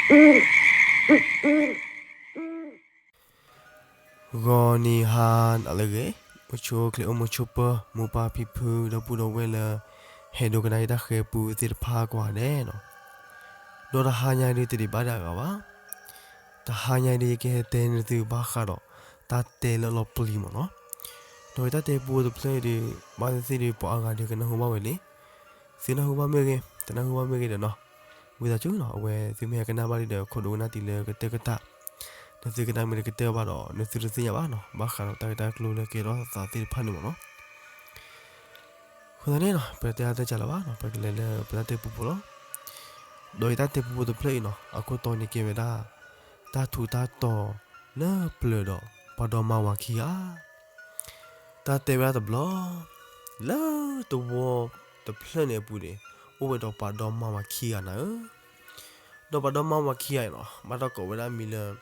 ဂီၤနံၤဟါနၤလၢအဂ့ၤ, အိၣ်ဆူၣ်အိၣ်ချ့အိၣ်မုာ်ဆိးပၢၤ မိၢ်ပၢ်ဖံဖု ဒီပုၢ်ဒီဝဲၢ်လၢ ဟဲဒိကနၣ်ယတၢ်ဃဲၤပူသ့ၣ်တဖၣ်ကိးဂၤဒဲးနီၤ, ဒီးတဟါညါအံၤဒုးတဒံးဘၣ်ဒံးအဂၤဘၣ်. တဟါညါအံၤဒုး ယကဟဲတဲန့ၢ်သုဘၣ်ဃးဒီး တၢ်တဲလၢအလီၤပျံၤမ့ၢ်နီၤ. ဒီးယတၢ်တဲပူတဖျၢၣ်အံၤဒုး ဘၣ်သ့ၣ်သ့ၣ်ဒုး ပှၤအါဂၤဒုးကနၢ်ဟူဘၣ်ဝဲလံ. သုနၢ်ဟူဘၣ်မ့ၢ်ဂ့ၤ, တနၢ်ဟူဘၣ်မ့ၢ်ဂ့ၤဒီးနီၤ, ဝံသးစူၤနီၤ အဝဲသုမ့ၢ်ဟဲကနၣ်ဘၣ်လံဒီး ခိၣ်ဒိကနၣ်တုၤလၢကတၢၢ်ကတၢၢ်, ဒီးသုကနၣ်မ့ၢ်တကတၢၢ်ဘၣ်ဒီး နသုတသ့ၣ်ညါဘၣ်နီၤ ဘၣ်ဃးဒီးတၢ်ဂ့ၢ်တၢ်ကျိၤလၢကဲထီၣ်သးသ့ၣ်တဖၣ်န့ၣ်မ့ၢ်နီၤ. အဃိသတးန့ၣ်နီၤ ပတဲအါတဲစှၤလၢၤဘၣ်နီၤ ပကလဲၤလၢပတၢ်တဲပူဖိလီၤ. ဒီးယတၢ်တဲပူဖိတဖျၢၣ်အံၤနီၤ အခိၣ်တီန့ၣ်ကဲဝဲဒၣ် တၢ်ထူးတၢ်တီၤလၢပျၢၤဒီး ပှၤဒီမါဝၤခံဂၤ တၢ်တဲဝဲဒၣ်တဘျီ, လၢသဝီတဖျၢၣ်န့ၣ်အပူၤန့ၣ် အိၣ်ဝဲဒီးပှၤဒီမါဝၤခံဂၤနၤဧၢ. ဒီးပှၤဒီမါဝၤခံဂၤအံၤနီၤ ဘၣ်တၢ်ကိးဝဲဒၣ်မံၤလၢ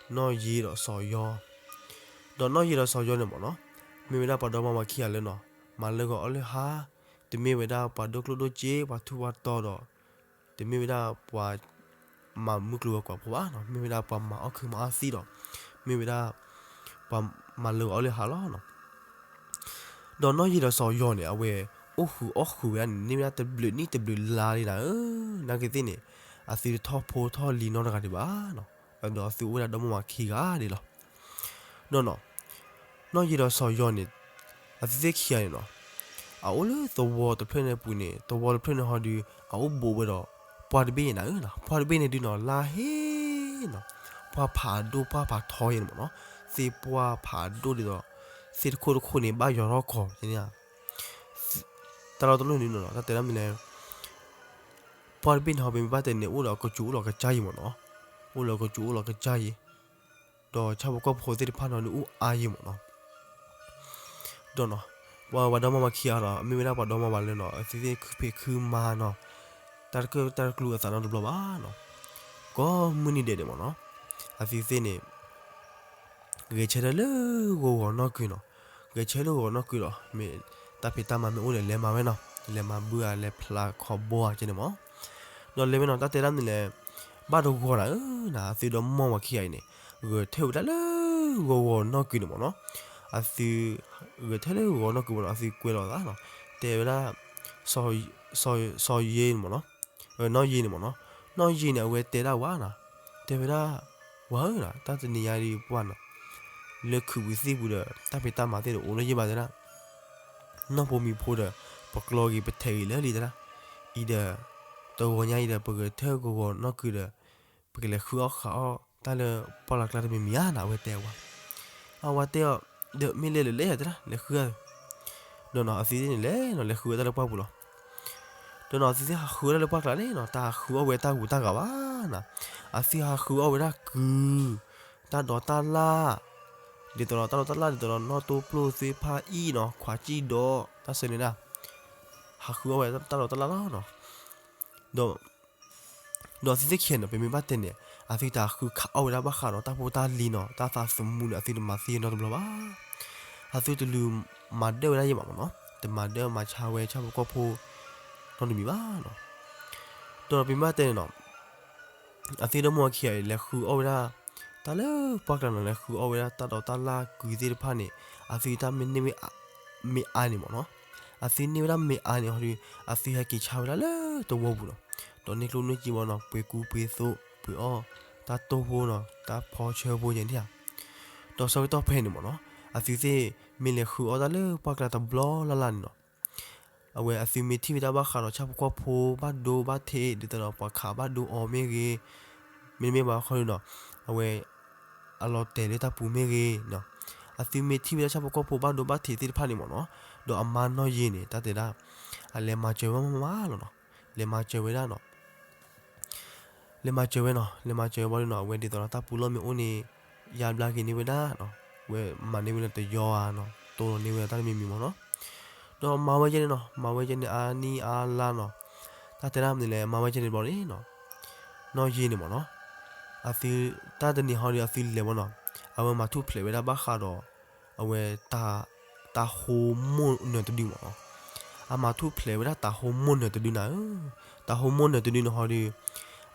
နီၢ်ယ့ဒီးစီၤယီၤ, ဒီးနီၢ်ယ့ဒီးစီၤယီၤန့ၣ်မ့ၢ်နီၤ မ့ၢ်ဝဲဒၣ်ပှၤဒီမါဝၤခံဂၤလၢနီၤ မၤလၢဂီၤအီၣ်လၢဟါ, တမ့ၢ်ဝဲဒၣ်ပှၤဒိၣ်ကျိၣ်ဒိၣ်စ့ ပှၤထူးပှၤတီၤဒီး တမ့ၢ်ဝဲဒၣ်ပှၤ မၤမုၢ်ကျိၤဝဲၤကွာ်ဖိဘၣ်နီၤ, မ့ၢ်ဝဲဒၣ်ပှၤမၤအီၣ်ခုးမၤအီၣ်သံဒီး မ့ၢ်ဝဲဒၣ် ပှၤမၤလၢဂီၤအီၣ်လၢဟါလီၤနီၤ. ဒီးနီၢ်ယ့ဒီးစီၤယီၤန့ၣ် အဝဲအိၣ်ဃုာ်အီၣ်ဃုာ်ဝဲဒၣ်န့ၣ် န့ၢ်ဝဲဒၣ်တဘျုးနံၣ်တဘျုးလါလံနၤဧၢ, နာ်က့သ့ၣ်န့ၣ် အသုတထီၣ်ဖိထီၣ်လံၤနီတဂၤဒံးဘၣ်နီၤ, ဒီးအသုအိၣ်ဝဲဒၣ်ဒီမါဝၤခံဂၤဒံးလီၤ. ဒီးနီၤ နီၢ်ယ့ဒီးစီၤယီၤန့ၣ် အသုသ့ၣ်ခံဂၤန့ၣ်နီၤ အအိၣ်လၢသဝီတဖျၢၣ်န့ၣ်အပူၤန့ၣ် သဝီတဖျၢၣ်န့ၣ်ဟီဒုး အအိၣ်ဘူးဝဲဒီး ပှၢ်တဘ့ၣ်နၤဧၢနီၤ, ပှၢ်တဘ့ၣ်န့ၣ်ဒုးနီၤ လါဟ့နီၤ, ပှၢ်ဖးဒိၣ်ပှၢ်ဖးထီယဲန့ၣ်မ့ၢ်နီၤ, သ့ၣ်ပှၢ်ဖးဒိၣ်ဒ်သိး သ့ၣ်တခိၣ်တခိၣ်န့ၣ် ဘၣ်ယီၤထီၣ်ခီၣ်န့ၣ်ဧါ, တၢ်လီၢ်တလီၢ်န့ၣ်နီၤ တၢ်တဲဒၣ်မနုၤလဲၣ် ပှၢ်တဘ့ၣ်န့ၣ်ဟီ ပမ့ၢ်ဘၣ်တဲန့ၣ် အိၣ်ဒီးကစူၤအိၣ်လီၤကစၢ်ယံၤမ့ၢ်နီၤ, အိၣ်လီၤကစူၤအိၣ်လီၤကစၢ်ယံၤ, ဒီးဆၣ်ဖိကီၢ်ဖိသ့ၣ်တဖၣ်န့ၣ်ဒုးအိၣ်အါယံၤမ့ၢ်နီၤ. ဒီးနီၤ ပှၤ ပှၤဒီမါဝၤခံဂၤဒီး မ့ၢ်ဝဲဒၣ်ပှၤဒီမါဝၤလၢနီၤ အသုသ့ၣ်ခုဖံးခုမၤနီၤ တၢ်တကၢၢ်တၢ်တကျူအသးနီတဘျီဘၣ်နီၤ, ကိးမုၢ်နံၤဒဲးန့ၣ်မ့ၢ်နီၤ အသုသ့ၣ်န့ၣ် ဂဲၤဆၢထၢၣ်လၢဂီၤဂီၤနီၢ်ကုၤနီၤ, ဂဲၤဆၢထၢၣ်လၢဂီၤဂီၤနီၢ်ကုၤဒီး မ့ၢ်တၢ်ဖံးတၢ်မၤမ့ၢ်အိၣ်န့ၣ် လဲၤမၤဝဲနီၤ, လဲၤမၤဘုဧါ လဲၤဖျးခီဘီဧါကဲန့ၣ်မ့ၢ်, ဒီးလဲၤဝဲနီၤ တၢ်တဲဒၣ်မနုၤလဲၣ်, ဘၣ်တဂီၤနၤဧၢနီၤ အသုဒီမါဝၤခံဂၤအံၤန့ၣ် ဂဲၤဆၢထၢၣ်ဝဲဒၣ်လၢဂီၤဂီၤနီၢ်ကုၤန့ၣ်မ့ၢ်နီၤ, အသု ဂဲၤဆၢထၢၣ်လၢဂီၤဂီၤနီၢ်ကုၤမ့ၢ်နီၤ အသုကွဲးလီၤအသးနီၤ, တဲဝဲဒၣ် စီၤယ့န့ၣ်မ့ၢ်နီၤ, နီၢ်ယ့န့ၣ်မ့ၢ်နီၤ, နီၢ်ယ့န့ၣ် အဝဲတဲဒၣ်ဝဲနီၤ, တဲဝဲဒၣ် ဝၤဧၢနီၤ တၢ်တနံၤညါဒ်ပှၢ်နီၤ လၢခုးပူၤသ့ၣ်ပူၤဒီး တၢ်ဖံးတၢ်မၤသ့ၣ်ဒီးအိၣ်လၢယဲၢ်ဘၣ်တဲဒၣ်, နီၢ်ဖိမံၤဖိဒီး ပကျီဂ့ၤပထဲးဂ့ၤလၢလံတဲဒၣ်, အံၤဒီး တဂီၤညါအံၤဒီး ပဂဲၤဆၢထၢၣ်ဂီၤဂီၤနီၢ်ကုၤဒီး ပကလဲၤဃုအီၣ်ဃုအီၣ်တၢ်လၢပှၢ်လီၤကျါတမံၤမံၤဧါနီၤ အဝဲတဲဝဲ, အဝဲတဲအီၤ ဒီးမ့ၢ်လဲၤလဲၤလဲၤတဲဒၣ် လဲၤဃုဧါ, ဒီးနီၤ အသုသ့ၣ်န့ၣ်လဲၤနီၤ လဲၤဃုဝဲဒၣ်လၢပှၢ်ပူၤလီၤ. ဒီးနီၤ အသုသ့ၣ်ဟးဃုဝဲဒၣ်လၢပှၢ်ကျါန့ၣ်နီၤ တဟးဃုအီၣ်ဝဲတၢ်ဂူၤတၢ်ဂၤဘၣ်နီၤ, အသုဟးဃုအီၣ်ဝဲဒၣ်ကုၤ တၢ်ဒိးတၢ်လၣ်, ဒ်သိးဒီးတၢ်ဒိးတၢ်လၣ် ဒ်သိးဒီးနီၣ်တိၢ်ပျိၢ်သ့ၣ်တဖၣ်အံၤနီၤ ခွးကံၣ်ဒီး တၢ်ဆၢန့ၣ်ဒၣ်, ဟးဃုအီၣ်ဝဲတၢ်ဒိးတၢ်လၣ်လီၤနီၤ. ဒီး ဒီးအသုသ့ၣ်ခံဂၤန့ၣ် ပမ့ၢ်ဘၣ်တဲန့ၣ် အသုတဟးဃုခးအီၣ်ဝဲဒၣ်ဘၣ်ဃးဒီးတၢ်ဖိတၢ်လံၤနီၤ တၢ်သးသမူန့ၣ် အသုတမၤသ့နီတဘျီဘၣ်. အသုတလူၤမၤဒၢၣ်ဝဲဒၣ်ယဲၢ်ဘၣ်မ့ၢ်နီၤ တမၤဒၢၣ်မၤဆါဝဲဆၣ်ဖိကီၢ်ဖိနီတမံၤဘၣ်နီၤ. ဒီးပမ့ၢ်ဘၣ်တဲန့ၣ်နီၤ အသုဒီမါဝၤခံဂၤအံၤ လဲၤဃုအီၣ်ဝဲဒၣ် တၢ်လၢပှၢ်ကျါနီၤ လဲၤဃုအီၣ်ဝဲဒၣ်တၢ်ဒိးတၢ်လၣ်ကုၤသ့ၣ်တဖၣ်န့ၣ် အသုတၢ်မ့ၢ်န့ၢ်ဝဲ မ့ၢ်အါန့ၣ်မ့ၢ်နီၤ, အသုန့ၢ်ဝဲဒၣ်မ့ၢ်အါန့ၣ်ဟီဒီး အသုဟဲက့ၤဆါဝဲဒၣ်လၢသဝီပူၤနီၤ, ဒီးန့ၢ်ကျိၣ်န့ၢ်စ့ဘီနီၤ ပှ့ၤကူပှ့ၤသိး ပှ့ၤအီၣ်တၢ်တိၢ်ဖိနီၤ တၢ်ဖီဆၢဖိယဲၢ်န့ၣ်ဧါ. ဒီးဆၢကတီၢ်ဖဲန့ၣ်မ့ၢ်နီၤ အသုသ့ၣ်မ့ၢ်လဲၤဃုအီၣ်တၢ်လၢပှၢ်ကျါတဘျီလၢ်လၢ်န့ၣ်နီၤ အဝဲအသုမ့ၢ်ထံၣ်ဝဲဒၣ်ဘၣ်ဃးဒီးဆၣ်ဖိကီၢ်ဖိဘၣ်ဒိဘၣ်ထံး ဒ်သိးဒီးပှၤခးဘၣ်ဒိအီၤမ့ၢ်ဂ့ၤ, မ့တမ့ၢ်ဘၣ်ခီဒီးနီၤ အဝဲ အလီၤတဲာ်လၢတၢ်ပူၤမ့ၢ်ဂ့ၤနီၤ, အသုမ့ၢ်ထံၣ်ဝဲဒၣ်ဆၣ်ဖိကီၢ်ဖိဘၣ်ဒိဘၣ်ထံးသ့ၣ်တဖၣ်န့ၣ်မ့ၢ်နီၤ, ဒီးအမါနီၢ်ယ့န့ၣ် တၢ်တဲဒၣ် အလဲၤမၤစၢၤဝဲမးမးလီၤနီၤ, လဲၤမၤစၢၤဝဲဒၣ်နီၤ လဲၤမၤစၢၤဝဲနီၤ, လဲၤမၤစၢၤဝဲဘၣ်ဒီးနီၤ အဝဲဒ်သိးဒီးတၢ်ပူၤလီၢ်မ့ၢ်အိၣ်န့ၣ် ယါဘျါက့ၤန့ၢ်ဝဲဒၣ်နီၤ, ဝဲမၤန့ၢ်ဝဲလၢတယီဧါနီၤ, တိၢ်လီၤန့ၢ်ဝဲဒၣ်တၢ်တမံၤမံၤမ့ၢ်နီၤ, ဒီးမၤဝဲယဲၢ်န့ၣ်နီၤ, မၤဝဲယဲၢ်န့ၣ်အါနံၣ်အါလါနီၤ, တၢ်တဲဒၣ်မနုၤလဲၣ် မၤဝဲယဲၢ်န့ၣ်တဘျီန့ၣ်နီၤ, နီၢ်ယ့န့ၣ်မ့ၢ်နီၤ, အသု တၢ်တနံၤဟီဒီးအသုလဲၤဝဲနီၤ, အဝဲမၤထူၣ်ဖျဲးဝဲဒၣ်ဘၣ်ဃးဒီး အဝဲ တၤဟိမိၢ်နၢၤတဒုမ့ၢ်နီၤ, အမၤထူၣ်ဖျဲးဝဲဒၣ်တၤဟိမိၢ်နၢၤတဒုနၤဧၢ, တၤဟိမိၢ်နၢၤတဒုန့ၣ်ဟီဒီး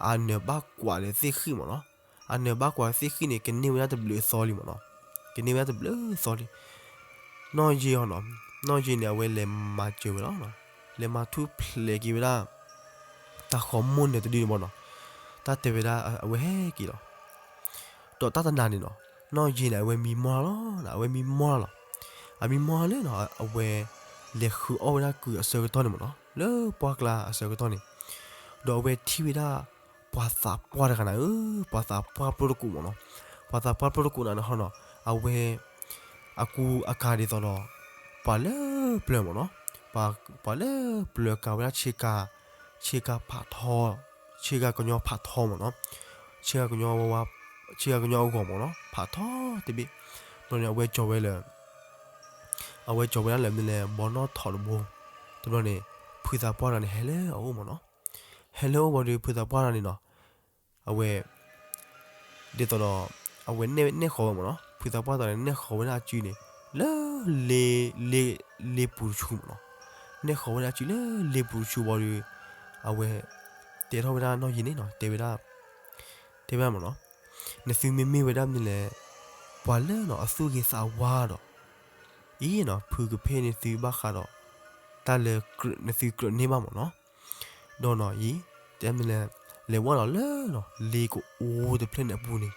အနၢၤဘၣ်ကွၢ်ဒီးသ့ၣ်ဃံၣ်မ့ၢ်နီၤ. အနၢၤဘၣ်ကွၢ်သ့ၣ်ဃံၣ်န့ၣ် ကန့ၢ်ဝဲဒၣ်တဘျုးသီလံမ့ၢ်နီၤ. ကန့ၢ်ဝဲဒၣ်တဘျုးသီလံ. နီၢ်ယ့ၢ်အီၤနီၤ, နီၢ်ယ့ၢ်န့ၣ် အဝဲလဲၤမၤစၢၤဝဲလီၤ. လဲၤမၤထူၣ်ဖျဲးက့ၤဝဲဒၣ် တၢ်ဃီမိၢ်နၢၤတဒုန့ၣ်မ့ၢ်နီၤ. တၢ်တဲဝဲဒၣ်အဝဲဟဲက့ၤလီၤ. ဒီးတၢ်တနၤန့ၣ်နီၤ, နီၢ်ယ့ၢ်န့ၣ် အဝဲမံမီၢ်လီၤ, အဝဲမံမီၢ်လီၤ. အမံမီၢ်လၢနီၤ, အဝဲလဲၤဃုအီၣ်ဝဲဒၣ်ကုၢ်အဆၢကတီၢ်န့ၣ်မ့ၢ်နီၤ, လၢပှၢ်ကျါအဆၢကတီၢ်န့ၣ်, ဒီးအဝဲထံၣ်ဝဲဒၣ် ပှၤသးပှၢ်တဂၤနၤဧၢ, ပှၤသးပှၢ်ပျိတကိးမ့ၢ်နီၤ. ပှၤသးပှၢ်ပျိတကိးနၤန့ၣ်ဟီနီၤ, အဝဲ အကူအကၤဒ်သိးဒီး ပှၤလၢပျၢၤမ့ၢ်နီၤ, ပှၤလၢပျၢၤကၤဝဲဒၣ်ဆ့ကၤ, ဆ့ကၤဖးထီ, ဆ့ကၤကညီဖးထီမ့ၢ်နီၤ, ဆ့ကၤကညီဝါ, ဆ့ကၤကညီအဂီၤမ့ၢ်နီၤ, ဖးထီတဘ့ၣ်. ဘျီန့ၣ် အဝဲကၠီၤဝဲလၢ အဝဲကၠီၤဝဲဒၣ်လၢမနုၤလဲၣ် ဘီနီၣ်ထိးတဘိ. တဘျီန့ၣ် ဖုသးပှၢ်တဂၤန့ၣ် ဟဲလၢအအိၣ်မ့ၢ်နီၤ. ဟဲလၢအအိၣ်ဝံၤဒီး ဖုသးပှၢ်တဂၤန့ၣ်နီၤ, အဝဲ ဒ်သိးဒီး အဝဲနဲၣ်ဃီၤဝဲမ့ၢ်နီၤ, ဖုသးပှၢ်တဂၤန့ၣ် နဲၣ်ဃီၤဝဲဒၣ်အစုန့ၣ် လၢ လ့, လ့ပူၤတဆူမ့ၢ်နီၤ. နဲၣ်ဃီၤဝဲဒၣ်အစုလၢလ့ပူၤတဆူဝံၤဒီး အဝဲ တဲထီၣ်ဝဲဒၣ်နီၢ်ယ့ၢ်န့ၣ်နီၤ, တဲဝဲဒၣ်, တဲဝဲဒၣ်မ့ၢ်နီၤ, နသုမ့မ့ၢ်ဝဲဒၣ်မနုၤလဲၣ်, ပှၤလၢနီၤ အသူၣ်ဂ့ၤသးဝါဒီး အံၤနီၤ ဖုကဖ့ၣ်နသုဘၣ်ဃးဒီး တၢ်လၢနသုကြၢးန့ၢ်ဘၣ်မ့ၢ်နီၤ. ဒီးနီၤအံၤ တဲမ့ၢ်လဲၣ်, လဲၤဝဲဒီးလၢနီၤ လ့ကအိတဖျၢၣ်န့ၣ်အပူၤန့ၣ်,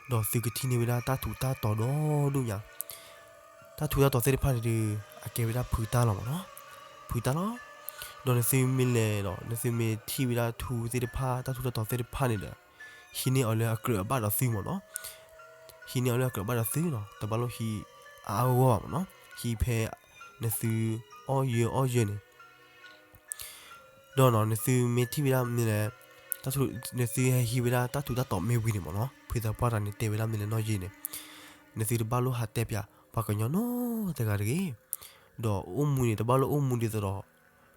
ဒီးသုကထံၣ်န့ၢ်ဝဲဒၣ်တၢ်ထူးတၢ်တီၤဒီဒူၣ်ညါ, တၢ်ထူးတၢ်တီၤသ့ၣ်တဖၣ်န့ၣ်ဒီး အကဲဝဲဒၣ်ဖုတၢ်လီၤမ့ၢ်နီၤ, ဖုတၢ်လီၤ. ဒီးနသုမ့ၢ်လဲၤဒီး နသုမ့ၢ်ထံၣ်ဝဲဒၣ်ထူသ့ၣ်တဖၣ် တၢ်ထူးတၢ်တီၤသ့ၣ်တဖၣ်န့ၣ်ဒီး ဟံးန့ၢ်အီၤလၢအကြၢးအဘၣ်ဒီးသုမ့ၢ်နီၤ. ဟံးန့ၢ်အီၤလၢအကြၢးဘၣ်ဒီးသုနီၤ, တဘၣ်လိၣ်ဟံးအါအါဂီၢ်ဂီၢ်ဘၣ်မ့ၢ်နီၤ, ဟံးဖဲနသုအီၣ်ယၢၤအီၣ်ယၢၤန့ၣ် ဒီးနီၤ နသုမ့ၢ်ထံၣ်ဝဲဒၣ်မနုၤလဲၣ်, တၢ်ထူး, နသုဟဲဟံးဝဲဒၣ်တၢ်ထူးတၢ်တီၤမ့ၢ်ဝံၤန့ၣ်မ့ၢ်နီၤ, ဖုသးပှၢ်တဂၤန့ၣ် တဲဝဲဒၣ်မနုၤလဲၣ်နီၢ်ယ့ၢ်န့ၣ်, နသုတဘၣ်လိၣ်ဟးတဲပၠး ပှၤကညီနီတဂၤတဂ့ၤ. ဒီးအိၣ်မူန့ၣ် တဘၣ်လိၣ်အိၣ်မူဒ်သိးဒီး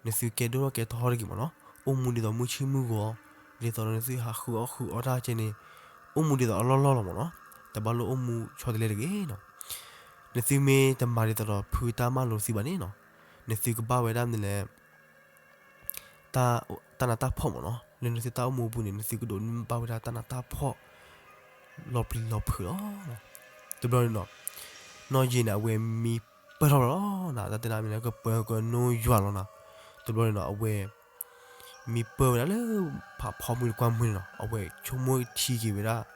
နသုကဲဒိၣ်ထီၣ်ကဲထီၣ်တဂ့ၤမ့ၢ်နီၤ, အိၣ်မူဒ်သိးမုၢ်ဆ့ၣ်မုၢ်ဂီၤ, ဒ်သိးဒီးနသုဟးဃုအီၣ်ဃုအီတၢ်ကဲန့ၣ်, အိၣ်မူဒ်သိးအလီၢ်လီၢ်လီၤမ့ၢ်နီၤ, တဘၣ်လိၣ်အိၣ်မူဆီတလဲတဂ့ၤနီၤ. နသုမ့ၢ်တမၤဒ်သိးဒီးဖုတၢ်မၢလိာ်သုဘၣ်န့ၣ်နီၤ, နသုကဘၣ်ဝဲဒၣ်မနုၤလဲၣ် တၢ်နးတၢ်ဖှီၣ်မ့ၢ်နီၤ, လၢနသုတၢ်အိၣ်မူအပူၤန့ၣ် နသုကဒိးန့ၢ်ဘၣ်ဝဲဒၣ်တၢ်နးတၢ်ဖှီၣ် လီၤပျံၤလီၤဖုးလီၤ. တဘျီန့ၣ်နီၤ, နီၢ်ယ့ၢ်န့ၣ် အဝဲမံပၢၢ်ထီၣ်လီၤနီၤ, တၢ်တဲဒၣ်မ့ၢ်လၢ ကပၢၤကနိယွၤလီၤနီၤ. တဘျီန့ၣ်နီၤ အဝဲ မံပၢၢ်ဝဲဒၣ်လၢ ဖးဖီမုၢ်တကွၢ်မုၢ်န့ၣ်နီၤ, အဝဲဆိကမိၣ်ထံက့ၤဝဲဒၣ်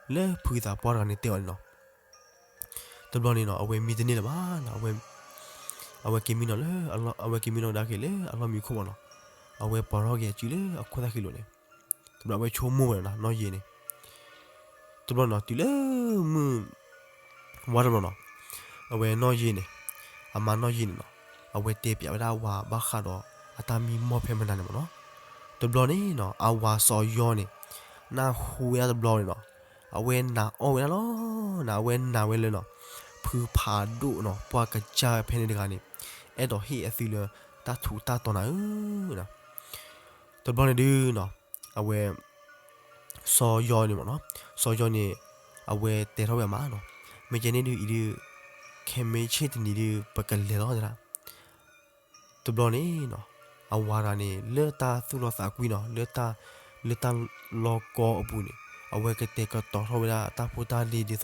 လၢဖုသးပှၢ်တဂၤန့ၣ်တဲအီၤန့ၣ်နီၤ. တဘျီန့ၣ်နီၤ အဝဲမံတန့ၢ်လၢၤဘၣ်နီၤ, အဝဲက့ၤမံနီၤလၢ အဝဲက့ၤမံနီၤကဒါက့ၤလၢအလီၢ်မံခိၣ်မ့ၢ်နီၤ, အဝဲပီၤထီၣ်က့ၤအစုလၢအခိၣ်သၣ်ဃံလိၤန့ၣ်, တဘျီအဝဲဆိကမိၣ်ဝဲဒၣ်နီၤ နီၢ်ယ့ၢ်န့ၣ်. တဘျီနီၤ တုၤလၢမုၢ် ဝါတဘျီနီၤ, အဝဲနီၢ်ယ့ၢ်န့ၣ်, အမါနီၢ်ယ့ၢ်န့ၣ်နီၤ, အဝဲတဲပၠးဝဲဒၣ်အဝၤဘၣ်ဃးဒီးအတၢ်မံမီၢ်ဖဲမနၤန့ၣ်မ့ၢ်နီၤ. တဘျီန့ၣ်နီၤ အဝၤစီၤယီၤန့ၣ် နၢ်ဟူဝဲဒၣ်တဘျီန့ၣ်နီၤ, အဝဲနာ်အီၣ်ဝဲဒၣ်လီၤနီၤ, အဝဲနာ်ဝဲလၢနီၤ ဖုဖးဒိၣ်နီၤ ပှၢ်ကစၢ်ဖဲန့ၣ်တဂၤန့ၣ် အဲၣ်ဒိးဟ့ၣ်အသုလၢတၢ်ထူးတၢ်တီၤနၤဧၢ. တဘျီန့ၣ်ဒုးနီၤ အဝဲ စီၤယီၤန့ၣ်မ့ၢ်နီၤ, စီၤယီၤန့ၣ် အဝဲတဲထီၣ်ဝဲအမါနီၤ, မ့ၢ်ကဲန့ၣ်ဒုးအံၤဒုး ခဲမ့ၢ်ဆ့ၣ်တနံၤဒုး ပကလဲၤလီၤတဲဒၣ်. တဘျီန့ၣ်နီၤ အဝၤတဂၤန့ၣ် လၢတၢ်သူၣ်လီသးကွံနီၤ, လၢတၢ် လၢတၢ်လီၢ်ကီအပူၤန့ၣ် အဝဲကတဲာ်ကတီၤထီၣ်ဝဲဒၣ်တၢ်ဖိတၢ်လံၤဒ်သိးဒီး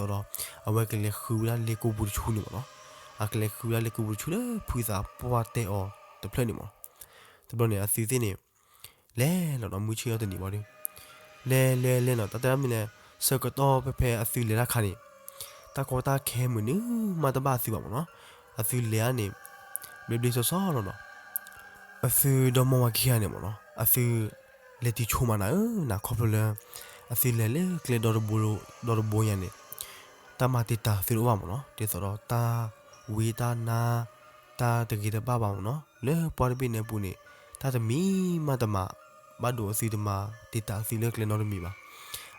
အဝဲကလဲၤဃုဝဲဒၣ်လ့ကိပူၤတဆူန့ၣ်မ့ၢ်နီၤ, အကလဲၤဃုဝဲဒၣ်လ့ကိပူၤတဆူလၢဖုသးပှၢ်တဲအီၤတဖျၢၣ်န့ၣ်မ့ၢ်နီၤ. တဘျီန့ၣ် အသုသ့ၣ်န့ၣ် လဲၤလီၤဒီး မုၢ်ဆ့ၣ်အီၤတနံၤဘၣ်ဒီး လဲၤလဲၤလဲၤနီၤ, တၢ်တဲဒၣ်မ့ၢ်လဲၣ် ဆၢကတီၢ်ဖဲဖဲအသုလဲၤတၢ်ခါန့ၣ် တၢ်ကီတၢ်ခဲမုာ်နုာ်မးတဘၣ်အသုဘၣ်မ့ၢ်နီၤ, အသုလဲၤဧါန့ၣ် ဘျ့ဘျ့စီစီလီၤနီၤ. အသုဒီမါဝၤခံဂၤန့ၣ်မ့ၢ်နီၤ အသု လဲၤတုၤဆိမးနၤဧၢနၤ ခီဖျိလၢ အသုလဲၤလၢကျဲဒီတဘိ ဒီတဘိညါန့ၣ် တၢ်မၤတံာ်တာ်အသုတအိၣ်ဘၣ်မ့ၢ်နီၤ, ဒ်သိးဒီးတၢ်ဝံတၢ်နါ တၢ်တဂ့ၤတဘၣ်ဘၣ်မ့ၢ်နီၤ, လၢပှၢ်တဘ့ၣ်န့ၣ်အပူၤန့ၣ် တၢ်တမံၤမးတမၤ ဘၣ်ဒိးအသုတမၤတံာ်တာ်အသုလၢကျဲနီတမံၤဘၣ်.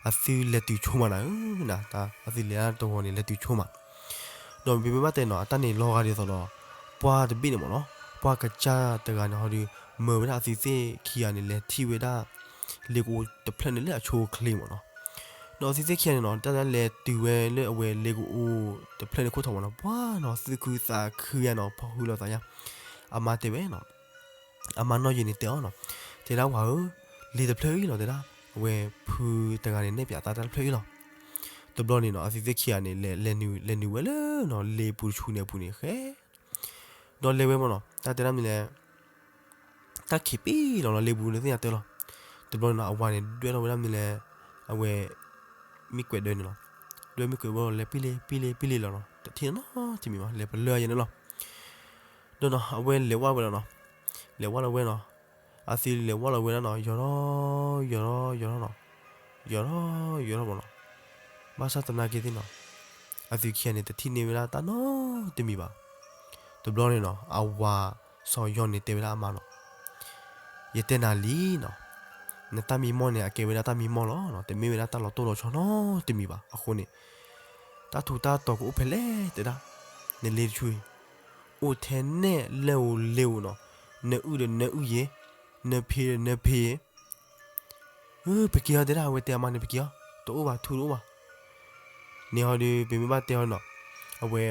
အသုလဲၤတုၤဆိမးနၤဧၢနၤ, တၢ်အသုလဲၤတဂီၤန့ၣ် လဲၤတုၤဆိမး ဒီးမ့မ့ၢ်ဘၣ်တဲနီၤ အတၢ်န့ၣ်လီၤဂာ်ဒ်သိးဒီး ပှၢ်တဘ့ၣ်န့ၣ်မ့ၢ်နီၤ, ပှၢ်ကစၢ်တဂၤန့ၣ်ဟီဒီး မၢဝဲဒၣ်အသုသ့ၣ်ခံဂၤန့ၣ် လဲၤထံၣ်ဝဲဒၣ် လ့ကအိတဖျၢၣ်န့ၣ်လၢအဆိအချ့မ့ၢ်နီၤ. ဒီးအသုသ့ၣ်ခံဂၤန့ၣ်နီၤ တၢ်လဲၤတုၤဝဲလၢအဝဲလ့ကအိတဖျၢၣ်န့ၣ်ခိၣ်ထီၣ်မ့ၢ်နီၤ, ပှၢ်နီၤ သူၣ်ခုသးခုယါနီၤ ဖီၣ်ဟုလီၤသးယါ, အမါတဲဝဲနီၤ အမါနီၢ်ယ့ၢ်န့ၣ်တဲအီၤနီၤ, တဲဒၣ်ဝၤဧၢ, လ့တဖျၢၣ်အံၤလီၤတဲဒၣ်, အဝဲဖုတဂၤန့ၣ်နဲၣ်ပၠးအသးတၢ်တဖျၢၣ်အံၤလီၤ. တဘျီန့ၣ်နီၤ အသုသ့ၣ်ခံဂၤန့ၣ် လဲၤနုာ်ဝဲလၢနီၤ လ့ပူၤတဆူန့ၣ်အပူၤန့ၣ် ဃဲ ဒီးလဲၤဝဲမ့ၢ်နီၤ တၢ်တဲဒၣ်မနုၤလဲၣ် တၢ်ခံးပံလီၤနီၤ လ့ပူၤန့ၣ်သ့ၣ်ညါတၢ်လီၤ. တဘျီန့ၣ်နီၤ အဝၤန့ၣ် ဒွဲၣ်ထီၣ်ဝဲဒၣ်မနုၤလဲၣ် အဝဲ မ့ၢ်ကွဲးဒၢန့ၣ်လီၤ. ဒွဲၣ်မ့ၢ်ကွဲးဘၣ်လဲၤပံလ့ၤ ပံလ့ၤ ပံလ့ၤလီၤနီၤ တထံၣ်နီတမံၤဘၣ် လဲၤပလၢၢ်ယဲန့ၣ်လီၤ. ဒီးနီၤ အဝဲလဲၤဝဲလီၤဝဲလီၤနီၤ လဲၤဝဲလီၤဝဲနီၤ အသုလဲၤဝဲလီၤဝဲဒၣ်နီၤ ယီၤထီၣ် ယီၤထီၣ် ယီၤထီၣ်နီၤ ယီၤထီၣ် ယီၤထီၣ်မ့ၢ်နီၤ ဘၣ်ဆၣ်သနာ်က့သ့ၣ်နီၤ အသုခံဂၤန့ၣ် တထံၣ်န့ၢ်ဝဲဒၣ်တၢ်နီတမံၤဘၣ်. တဘျီန့ၣ်နီၤ အဝၤစီၤယီၤန့ၣ်တဲဝဲဒၣ်အမါနီၤ ယတဲနၤလံနီၤ နတၢ်မံမီၢ်န့ၣ် အကဲဝဲဒၣ်တၢ်မံမီၢ်လီၤ. တမ့ၢ်ဝဲဒၣ်တၢ်လီၤတိၢ်လီၤဆီနီတမံၤဘၣ်. အဃိန့ၣ် တၢ်ထူးတၢ်တီၤကအိၣ်ဖဲလဲၣ်တဲဒၣ် နလ့တဆူအံၤ အိၣ်ထဲနဲၣ်လၢဧိၤလ့ဧိၤနီၤ နအုၣ်ဒီးနအုၣ်ယ့ၤ နဖ့ဒီးနဖ့ယ့ၤ ပက့ၤအီၤတဲဒၣ် အဝဲတဲအမါန့ၣ် ပက့ၤအီၤ တအိၣ်ဘၣ် ထူတအိၣ်ဘၣ်. န့ၣ်ဟီဒီး ပမ့ၢ်ဘၣ်တဲအီၤနီၤ အဝဲ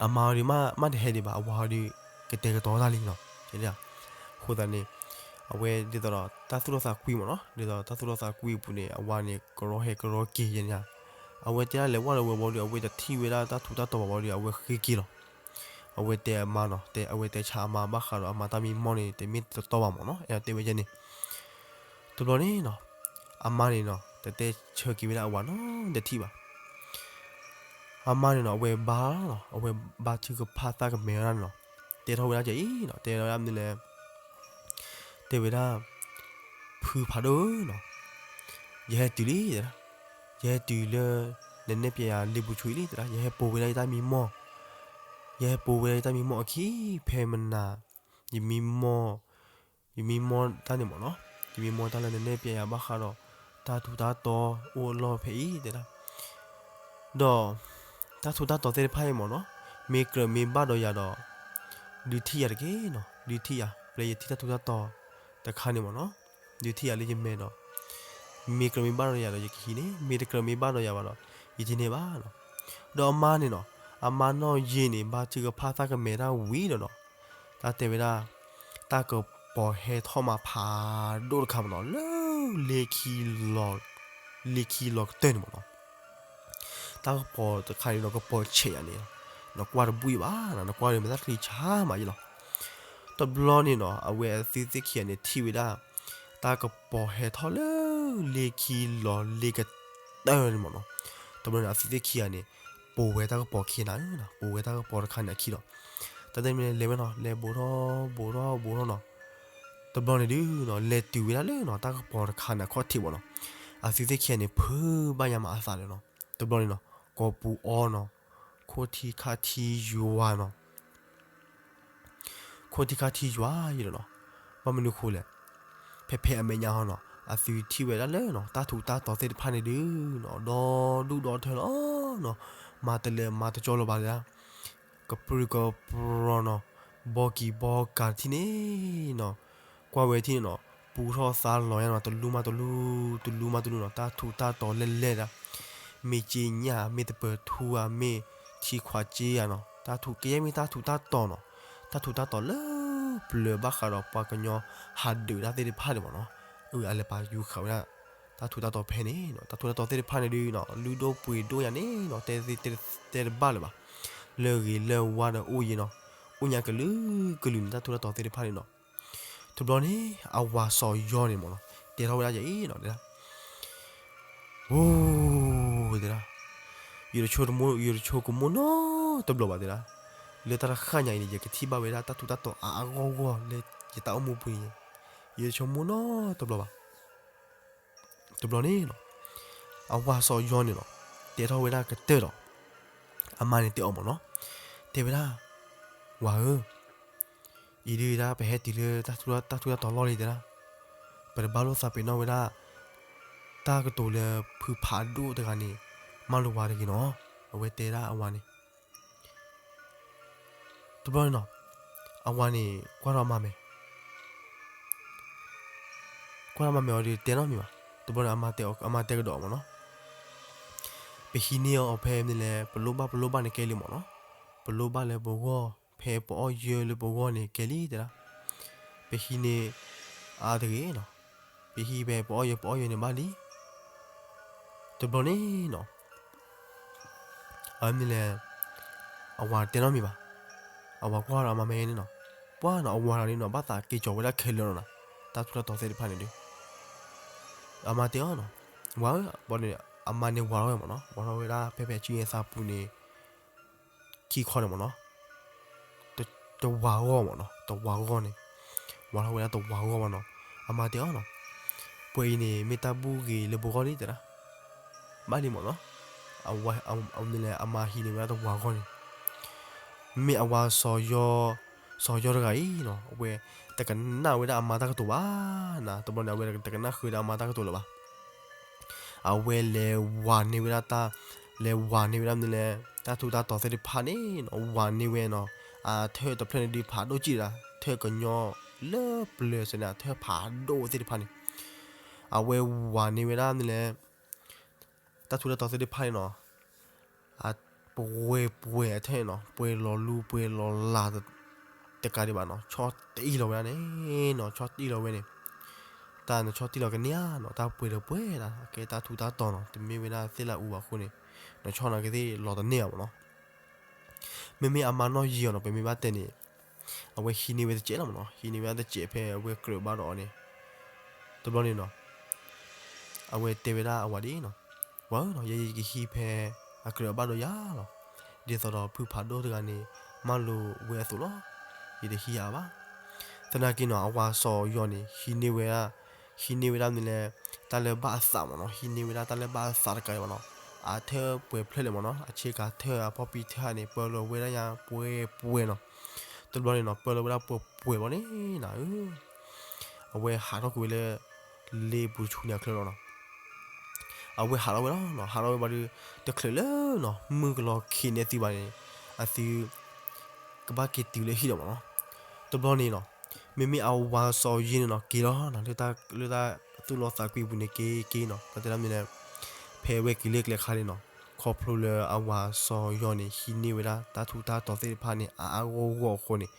အမါဟီဒီး မ့ၢ်တဟဲဒံးဘၣ် အဝၤဟီဒီး ကတဲာ်ကတီၤတၢ်လံနီၤ. အဃိသတးန့ၣ် အဝဲဒ်သိးဒီး တၢ်သူၣ်ထီၣ်သးကွံမ့ၢ်နီၤ ဒ်သိးတၢ်သူၣ်ထီၣ်သးကွံအပူၤန့ၣ် အဝၤန့ၣ် ကရီဟဲကရီက့ၤယဲန့ၣ် အဝဲတဲဒၣ်လဲၤဝဲဒီးဝဲဘီဒီး အဝဲတထံၣ်ဝဲဒၣ်တၢ်ထူးတၢ်တီၤဘၣ်ဘီဒီး အဝဲဃ့က့ၤလီၤ. အဝဲတဲအမါနီၤ တဲ အဝဲတဲဆါအမါဘၣ်ဃးဒီးအမါတၢ်မံမီၢ်န့ၣ် တမ့ၢ်တတီဘၣ်မ့ၢ်နီၤ အဲၣ်ဒိးတဲဝဲယဲန့ၣ် တဘျီန့ၣ်နီၤ အမါန့ၣ်နီၤ တတဲဆၢက့ၤဝဲဒၣ်အဝၤနီတထံၣ်ဘၣ်. အမါန့ၣ်နီၤ အဝဲဘါလီၤ အဝဲဘါထုကဖၣ်သးကမဲာ်ဝဲဒၣ်န့ၣ်နီၤ တဲထီၣ်ဝဲဒၣ်ကအံၤနီၤ တဲဝဲဒၣ်မနုၤလဲၣ် တဲဝဲဒၣ် ဖုဖးဒိၣ်ဧၢနီၤ ယဟဲတုၤလံတဲဒၣ် ယဟဲတုၤလၢ နနဲၣ်ပျဲယၤလ့ပူၤတဆူအံၤလံတဲဒၣ် ယဟဲပိာ်ဝဲဒၣ်ယတၢ်မံမီၢ် ယဟဲပိာ်ဝဲဒၣ်ယတၢ်မံမီၢ်အခံ ဖဲမနၤ ယမံမီၢ် ယမံမီၢ်တၢ်န့ၣ်မ့ၢ်နီၤ ယမံမီၢ်တၢ်လၢနနဲၣ်ပျဲယၤဘၣ်ဃးဒီး တၢ်ထူးတၢ်တီၤအိၣ်အလီၢ်ဖဲအံၤတဲဒၣ် ဒီး တၢ်ထူးတၢ်တီၤသ့ၣ်တဖၣ်အံၤမ့ၢ်နီၤ မ့ၢ်ကြၢးမ့ၢ်ဘၣ်ဒီးယၤဒီး ဒုးထံၣ်ယၤတက့ၢ်နီၤ ဒုးထံၣ်ယၤ ပျဲယထံၣ်တၢ်ထူးတၢ်တီၤတခါန့ၣ်မ့ၢ်နီၤ ဒုးထံၣ်ယၤလၢယမဲာ်ဒီး မ့ၢ်ကြၢးမ့ၢ်ဘၣ်ဒီးယၤဒီးယကဟံးန့ၢ် မ့ၢ်တကြၢးမ့ၢ်ဘၣ်ဒီးယၤဘၣ်ဒီး ယတဟံးန့ၢ်ဘၣ်နီၤ ဒီးအမါန့ၣ်နီၤ အမါနီၢ်ယ့န့ၣ် ဘါထုကဖၣ်သးကမဲာ်တၢ်ဝံၤဒီးနီၤ တၢ်တဲဝဲဒၣ် တၢ်ကပီၤဟဲထီၣ်မးဖးဒိၣ်တခါမ့ၢ်နီၤ လၢ လ့ခံလီၤကတၢၢ်န့ၣ်မ့ၢ်နီၤ တၢ်ကပီၤတခါန့ၣ်ဒီးကပီၤဆဲးယၤန့ၣ် နကွၢ်တဘူၣ်အံၤဘၣ် နကွၢ်ဒီးမ့ၢ်တၢ်ချံဆါမးယလီၤ. တဘျီန့ၣ်နီၤ အဝဲအသုသ့ၣ်ခံဂၤန့ၣ်ထံၣ်ဝဲဒၣ် တၢ်ကပီၤဟဲထီၣ်လၢ လ့ခံလီၤလ့ကတၢၢ်န့ၣ်မ့ၢ်နီၤ တဘျီန့ၣ် အသုသ့ၣ်ခံဂၤန့ၣ် ပိာ်ဝဲတၢ်ကပီၤခံနၤဧၢနီၤ ပိာ်ဝဲတၢ်ကပီၤတခါန့ၣ်အခံလီၤ. တၢ်တမံၤန့ၣ် လဲၤဝဲနီၤ လဲၤဘူးထီၣ်ဘူးထီၣ်ဘူးထီၣ်နီၤ တဘျီန့ၣ်ဒုးနီၤ လဲၤတုၤဝဲဒၣ်လၢနီၤ တၢ်ကပီၤတခါန့ၣ်အခီၣ်ထံးမ့ၢ်နီၤ အသုသ့ၣ်ခံဂၤန့ၣ် ဖုးဘၣ်ညါမးအသးလၢနီၤ တဘျီန့ၣ်နီၤ ကိးပူၤအီနီၤ ခိၣ်ထံခါထံယွၤနီၤ ခိၣ်ထံခါထံယွၤယဲလီၤနီၤ ဘၣ်မနုၤဃိလဲၣ် ဖဲဖဲအမဲာ်ညါဟီနီၤ အသုထံၣ်ဝဲဒၣ်လၢနီၤ တၢ်ထူးတၢ်တီၤသ့ၣ်တဖၣ်န့ၣ်ဒုးနီၤ ဒီဒူၣ်ဒီထၢလီၤနီၤ မၤတလၢမၤတကၠီလၢၤဘၣ်လၢ ကပြုၢ်ကပြီၤနီၤ ဘီကံၤဘီကၤတထံၣ်န့ၣ်နီၤ ကွၢ်ဝဲထံၣ်န့ၣ်နီၤ ပူထီၣ်သါလီၤညါနီၤ တလူမးတလူ တလူမးတလူနီၤ တၢ်ထူးတၢ်တီၤလဲၣ်လဲၣ်ဒၣ် မ့ၢ်က့ညၣ် မ့ၢ်တပၢၤထူဧါ မ့ၢ်ထံခွးက့ဧါနီၤ တၢ်ထူးကယဲၢ်မ့ၢ်တၢ်ထူးတၢ်တီၤနီၤ တၢ်ထူးတၢ်တီၤလၢပျၢၤဘၣ်ဃးဒီးပှၤကညီဟးဒုးတၢ်သ့ၣ်တဖၣ်န့ၣ်မ့ၢ်နီၤ အၢ အလဲၤပာ်ယူၤဃာ်ဝဲဒၣ် တၢ်ထူးတၢ်တီၤဖဲန့ၣ်နီၤ တၢ်ထူးတၢ်တီၤသ့ၣ်တဖၣ်န့ၣ်ဒုးနီၤ လုၢ်ဒိၣ်ပှ့ၤဒိၣ်ညါန့ၣ်နီၤ တဲတဘၣ်လၢၤဘၣ် လၢဂ့ၤလၢဝါဒီးအိၣ်ယံၤနီၤ အိၣ်ညါကလုာ်ကလုာ်န့ၣ် တၢ်ထူးတၢ်တီၤသ့ၣ်တဖၣ်န့ၣ်နီၤ တဘျီန့ၣ် အဝၤစီၤယီၤန့ၣ်မ့ၢ်နီၤ တဲထီၣ်ဝဲဒၣ်ယၤအံၤနီၤ တဲဒၣ် အိ တဲဒၣ် ယတဆိကမိၣ် ယတဆိကမိၣ်နီတဘျီဘၣ်တဲဒၣ် လၢတၢ်တဃၣ်ညါအံၤန့ၣ် ယကထံၣ်ဘၣ်ဝဲဒၣ်တၢ်ထူးတၢ်တီၤအါအါဂီၢ်ဂီၢ်လၢယတၢ်အိၣ်မူပူၤန့ၣ် ယတဆိကမိၣ်နီတဘျီဘၣ် တဘျီန့ၣ်နီၤ အဝၤစီၤယီၤန့ၣ်နီၤ တဲထီၣ်ဝဲဒၣ်ကတၢၢ်ဒီး အမါန့ၣ်တဲအီၤမ့ၢ်နီၤ တဲဝဲဒၣ် ဝၤဧၢ အံၤဒုးဒၣ် ပဟဲတုၤလၢတၢ်ထူးတၢ်တီၤလီၢ်လံတဲဒၣ် ပတဘၣ်လိၣ်သးပ့ၤနီၣ်ဝဲဒၣ် တၢ်ကတိၤလၢဖုဖးဒိၣ်တဂၤန့ၣ် မၢလိာ်ဝၤတဂ့ၤနီၤ အဝဲတဲဒၣ်အဝၤန့ၣ် တဘျီန့ၣ်နီၤ အဝၤန့ၣ် ကွၢ်ထီၣ်အမါမဲာ် ကွၢ်ထီၣ်အမါမဲာ်အီၤဒီးတဲနီတမံၤဘၣ် တဘျီန့ၣ် အမါတဲကဒီးအီၤမ့ၢ်နီၤ ပဟံးန့ၢ်အီၤဖဲမနုၤလဲၣ် ပလိၣ်ဘၣ်ပလိၣ်ဘၣ်န့ၣ်ကဲလံမ့ၢ်နီၤ ပလိၣ်ဘၣ်လၢပဂီၢ် ဖဲပအီၣ်ယၢလၢပဂီၢ်န့ၣ်ကဲလံတဲဒၣ် ပဟံးန့ၢ်အါတဂ့ၤနီၤ ပဟံးဖဲပအီၣ်ယဲၤ ပအီၣ်ယဲၤန့ၣ်ဘၣ်လံ. တဘျီန့ၣ်နီၤ အမ့ၢ်လဲၣ်, အဝၤတဲနီတမံၤဘၣ်. အဝၤကွၢ်ဒီးအမါမ့ၢ်န့ၣ်နီၤ, ပှၢ်နီၤ အဝၤတဂၤန့ၣ်နီၤ ဘၣ်သးက့ၤကၠီၤဝဲဒၣ်ခဲလၢာ်လီၤနီၤ, တၢ်ထူးတၢ်တီၤသ့ၣ်တဖၣ်န့ၣ်ဒီး အမါတဲအီၤနီၤ, ဝၤဧၢ, ဘီန့ၣ် အမါန့ၣ်ဝၤထီၣ်ဝဲမ့ၢ်နီၤ, ဝၤထီၣ်ဝဲဒၣ်ဖဲဖဲဆူညါသးပူၤန့ၣ် ခံခီန့ၣ်မ့ၢ်နီၤ, တဝၤဂီၢ်မ့ၢ်နီၤ, တဝၤဂီၢ်န့ၣ်, ဝၤထီၣ်ဝဲဒၣ်တဝၤဂီၢ်မ့ၢ်နီၤ, အမါတဲအီၤနီၤ, ပှဲၤအံၤန့ၣ် မ့ၢ်တၢ်ဘူၣ်ဂ့ၤလၢပဂီၢ်လံတဲဒၣ်, ဘၣ်လံမ့ၢ်နီၤ, အဝဲ အမ့ၢ်လဲၣ် အမါဟံးန့ၢ်ဝဲဒၣ်တဝၤဂီၢ်န့ၣ် မ့မ့ၢ်အဝၤစီၤယီၤ, စီၤယီၤတဂၤအံၤနီၤ, အဝဲတကနၣ်ဝဲဒၣ်အမါတၢ်ကတိၤဘၣ်နၤ, တဘျီန့ၣ် အဝဲတကနၣ်ဃုာ်ဝဲဒၣ်အမါတၢ်ကတိၤလၢၤဘၣ်. အဝဲလဲၤဝၤန့ၢ်ဝဲဒၣ်တၢ်, လဲၤဝၤန့ၢ်ဝဲဒၣ်မ့ၢ်လဲၣ် တၢ်ထူးတၢ်တီၤသ့ၣ်တဖၣ်န့ၣ်နီၤ, ဝၤန့ၢ်ဝဲနီၤ, အထၢၣ်တဖျၢၣ်န့ၣ်ဒုးဖးဒိၣ်ကံၣ်ဒၣ်, ထၢၣ်ကညီလၢပျၢၤစ့ၢ်န့ၣ် အထၢၣ်ဖးဒိၣ်သ့ၣ်တဖၣ်န့ၣ်, အဝဲဝၤန့ၢ်ဝဲဒၣ်မ့ၢ်လဲၣ် တၢ်ထူးတၢ်တီၤသ့ၣ်တဖၣ်န့ၣ်နီၤ, အပှဲၤပှဲၤအထၢၣ်န့ၣ်နီၤ, ပှဲၤလီၤလူပှဲၤလီၤလၤ တကးဒံးဘၣ်နီၤ, ဆီၣ်တံၢ်လီၤဝဲဒၣ်န့ၣ်နီၤ, ဆီၣ်တံၢ်လီၤဝဲန့ၣ်, တၢ်နဆီၣ်တံၢ်လီၤကန့ၢ်ဧါနီၤ, တၢ်ပှဲၤဒီးပှဲၤဒၣ် အကဲတၢ်ထူးတၢ်တီၤနီၤ, တမ့ၢ်ဝဲဒၣ်သ့ၣ်လၢအူဘၣ်အဃိန့ၣ်, နဆီၣ်နၤကသ့ၣ်လီၤတန့ၢ်ဘၣ်မ့ၢ်နီၤ. မ့မ့ၢ်အမါနီၢ်ယံၤအီၤနီၤ, ပမ့ၢ်ဘၣ်တဲန့ၣ်, အဝဲဟံးန့ၢ်ဝဲတစဲးလီၤမ့ၢ်နီၤ, ဟံးန့ၢ်ဝဲတစဲးဖဲအဝဲကြၢးဘၣ်ဒီးအီၤန့ၣ်, တဘျီန့ၣ်နီၤ, အဝဲတဲဝဲဒၣ်အဝၤဒ်နီၤ, ဝၤဧၢနီၤ, ယဲယကဟံးဖဲအကြၢးအဘၣ်ဒီးယၤလီၤ, ဒ်သိးဒီးဖုဖးဒိၣ်တဂၤန့ၣ် မၢလိာ်ဝဲအသိးလီၤ, ယတဟံးယၤဘၣ်. သနာ်က့နီၤ အဝၤစီၤယီၤန့ၣ် ဟံးန့ၢ်ဝဲဒၣ်, ဟံးန့ၢ်ဝဲဒၣ်မ့ၢ်လဲၣ်, တၢ်လၢဘၣ်အသးမ့ၢ်နီၤ, ဟံးန့ၢ်ဝဲဒၣ်တၢ်လၢဘၣ်အသးတကးဒံးဘၣ်နီၤ, အထၢၣ်ပှဲၤဖျၢၣ်လဲၣ်မ့ၢ်နီၤ, အဆ့ကၤထၢၣ်အဖီပံထၢၣ်န့ၣ် ပၢလီၤဝဲဒၣ်ညါပှဲၤပှဲၤနီၤ, တဘျီန့ၣ်နီၤ ပၢလီၤဝဲဒၣ်ပှဲၤပှဲၤဘျီန့ၣ်နၤဧၢ အဝဲဟးထီၣ်ကွံာ်ဝဲလၢ လ့ပူၤတဆူန့ၣ်အချၢလီၤနီၤ. အဝဲဟးထီၣ်ဝဲလီၤနီၤ, ဟးထီၣ်ဝဲဘၣ်ဒီး တချုးလၢနီၤ မုၢ်ကလီၤခံးန့ၢ်သုဘၣ်န့ၣ် အသု ကဘၣ်က့ၤတုၤလၢဟံၣ်လီၤမ့ၢ်နီၤ. တဘျီန့ၣ်နီၤ မ့မ့ၢ်အဝၤစီၤယီၤန့ၣ်နီၤ က့ၤလီၤနီၤ လၢတၢ်သူၣ်လီသးကွံပူၤန့ၣ် က့ၤက့ၤနီၤ တၢ်တဲဒၣ်မ့ၢ်လဲၣ် ဖဲအဝဲက့ၤလၢကျဲခါန့ၣ်နီၤ ခီဖျိလၢအဝၤစီၤယီၤန့ၣ် ဟံးန့ၢ်ဝဲဒၣ်တၢ်ထူးတၢ်တီၤသ့ၣ်တဖၣ်န့ၣ် အါအါဂီၢ်ဂီၢ်အဃိန့ၣ်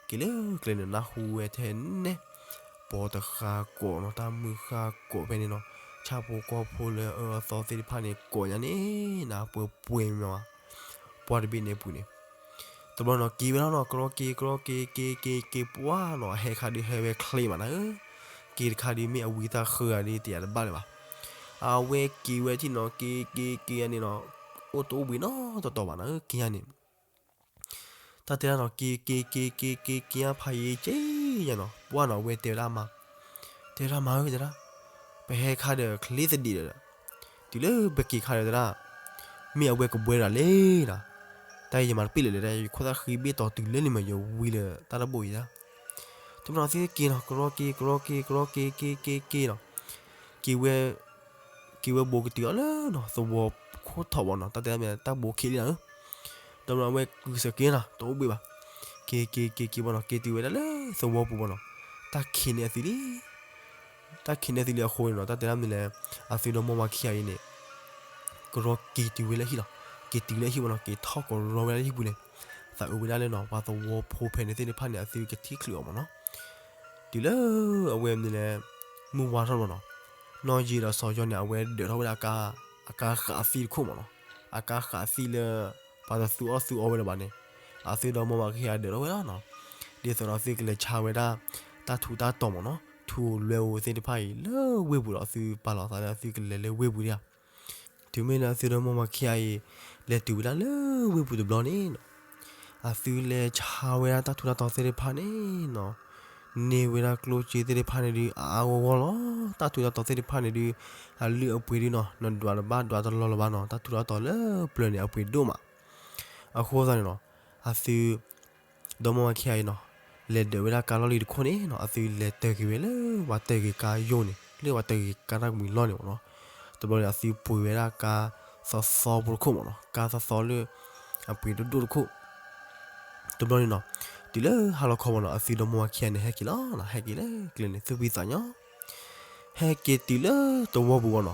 က့ၤလၢကျဲန့ၣ် နၢ်ဟူဝဲထဲန့ၣ် ပိာ်တဃာ်ကိးနီၤ တၢ်မုၢ်ဃၢ်ကိးဖဲန့ၣ်နီၤ ဆၣ်ဖိကီၢ်ဖိလၢအအၢအသီသ့ၣ်တဖၣ်န့ၣ် ကိးညါန့ၣ် နၢ်ပှဲၤပှဲၤမ့ၢ်ဝဲ ပှၢ်တဘ့ၣ်န့ၣ်အပူၤန့ၣ် တဘျီနီၤ က့ၤဝဲလီၤနီၤ ကရီက့ၤ ကရီက့ၤ က့ၤ က့ၤ က့ၤ ပှၢ်နီၤ ဟဲခါဒုးဟဲဝဲချ့မးနၤဧၢ က့ၤတခါဒုးမ့ၢ်အဝံသၣ်ဃၢဂၤဒ်တယၤတဘၣ်လၢၤဘၣ် အဝဲက့ၤဝဲထံၣ်နီၤ က့ၤ က့ၤ က့ၤန့ၣ်နီၤ အိၣ်တအိၣ်ဘှံးနီတတီၤဘၣ်နၤဧၢ က့ၤယါန့ၣ် တၢ်တဲဒၣ်နီၤ က့ၤ က့ၤ က့ၤ က့ၤ က့ၤ က့ၤ ဖးယံၤက့ၤယါနီၤ ပှၢ်နီၤ အဝဲတဲဝဲဒၣ်အမါ တဲဝဲဒၣ်မါဧၢ တဲဒၣ် ပဟဲခါဒီးချ့သဒံးဒီး တုၤလၢပက့ၤခါဒီးတဲဒၣ် မ့ၢ်အဝဲကဘှဲဒၣ်လဲၣ်နီၤ တၢ်ယမၤတပ့ၢ်လၢၤလဲၣ် တၢ်ယခိၣ်သၣ်ဃံဘ့ၣ်တီၤတုၤလၢန့ၣ်မး ယဝံလၢတၢ်တဘိအံၤဒၣ် တဘျီနီၤ သုက့ၤနီၤ ကရီက့ၤ ကရီက့ၤ ကရီက့ၤ က့ၤ က့ၤ က့ၤနီၤ က့ၤဝဲ က့ၤဝဲဘိးကတုၤအီၤလၢနီၤ သဝီခိၣ်ထီၣ်ဘၣ်နီၤ တၢ်တဲဒၣ်မ့ၢ်တၢ်ဘိးခံးလံနၤဧၢ တဘျီအဝဲကုၤစၢၤက့ၤနီၤ တအိၣ်ဘှံးဘၣ် က့ၤ က့ၤ က့ၤ က့ၤဘၣ်နီၤ က့ၤတုၤဝဲဒၣ်လၢသဝီပူၤဘၣ်နီၤ တၢ်ခံးန့ၢ်အသုလံ တၢ်ခံးန့ၢ်အသုလံအဃိန့ၣ်နီၤ တၢ်တဲဒၣ်မ့ၢ်လဲၣ် အသုဒီမိၢ်ဝၤခံဂၤအံၤန့ၣ် ကရီက့ၤတုၤဝဲလၢဟံၣ်လီၤ က့ၤတုၤလၢဟံၣ်ဘၣ်နီၤ က့ၤထီၣ်ကရီဝဲဒၣ်လၢဟံၣ်ပူၤန့ၣ် သးအုးဝဲဒၣ်လၢနီၤ ပှၤသဝီဖိဖဲန့ၣ်သ့ၣ်တဖၣ်န့ၣ် အသုကထံၣ်ချုးအီၤမးနီၤ တုၤလၢအဝဲမ့ၢ်လဲၣ် မုၢ်ဝါထီၣ်ဘၣ်နီၤ နီၢ်ယံၤဒီးစီၤယီၤန့ၣ် အဝဲဒၢးထီၣ်ဝဲဒၣ်အကါ အကါဃးသံၣ်တခိၣ်မးနီၤ အကါဃးသံၣ်လၢ ပှၤတသူအီၣ်သူအီဝဲလၢၤဘၣ်န့ၣ် အသုဒီမိၢ်ဝၤခံဂၤဒၢးထီၣ်ဝဲဒၣ်နီၤ ဒ်သိးဒီးသုကလဲၤဆါဝဲဒၣ် တၢ်ထူးတၢ်တီၤမးနီၤ ထူလွဲအိၣ်သ့ၣ်တဖၣ်အံၤ လၢဝ့ၢ်ပူၤဒီး အသုပာ်လီၤသးလၢအသုကလဲၤလၢဝ့ၢ်ပူၤဒၣ် တုၤမ့ၢ်လၢအသုဒီမိၢ်ဝၤခံဂၤအံၤ လဲၤတုၤဝဲဒၣ်လၢဝ့ၢ်ပူၤတဘျီန့ၣ်နီၤ အသုလဲၤဆါဝဲဒၣ်တၢ်ထူးတၢ်တီၤသ့ၣ်တဖၣ်န့ၣ်နီၤ န့ၢ်ဝဲဒၣ်ကျိၣ်စ့သ့ၣ်တဖၣ်န့ၣ်ဒုး အါအါဂီၢ်ဂီၢ်လီၤ. တၢ်ထူးတၢ်တီၤသ့ၣ်တဖၣ်န့ၣ်ဒုး အလုၢ်အပှ့ၤဒုးနီၤ နဒွးတဘၣ်ဒွးတလီၤလၢၤဘၣ်နီၤ တၢ်ထူးတၢ်တီၤလၢပျၢၤန့ၣ် အပှ့ၤဒိၣ်မး. အဃိသတးန့ၣ်နီၤ အသု ဒီမိၢ်ဝၤခံဂၤအံၤနီၤ လဲၤဒၢးဝဲဒၣ်ကါလီၢ်လံၤတခိၣ်န့ၣ်နီၤ အသုလဲၤတၢၤက့ၤဝဲလၢ ပှၤတၢၤက့ၤကါယိာ်န့ၣ် လၢပှၤတၢၤက့ၤကါတၢ်ကမှံၤလီၢ်န့ၣ်မးနီၤ. တဘျီန့ၣ် အသုပှ့ၤဝဲဒၣ်ကါသီသီဖိတခိၣ်မးနီၤ ကါသီသီလၢ အပှ့ၤဒိၣ်ဒိၣ်တခိၣ် တဘျီန့ၣ်နီၤ တုၤလၢဟါလီၤခီမးနီၤ အသုဒီမိၢ်ဝၤခံဂၤန့ၣ် ဟဲက့ၤလီၤနီၤ ဟဲက့ၤလၢကျဲန့ၣ် သူၣ်ဖှံသးညီ ဟဲက့ၤတုၤလၢသဝီပူၤဘၣ်နီၤ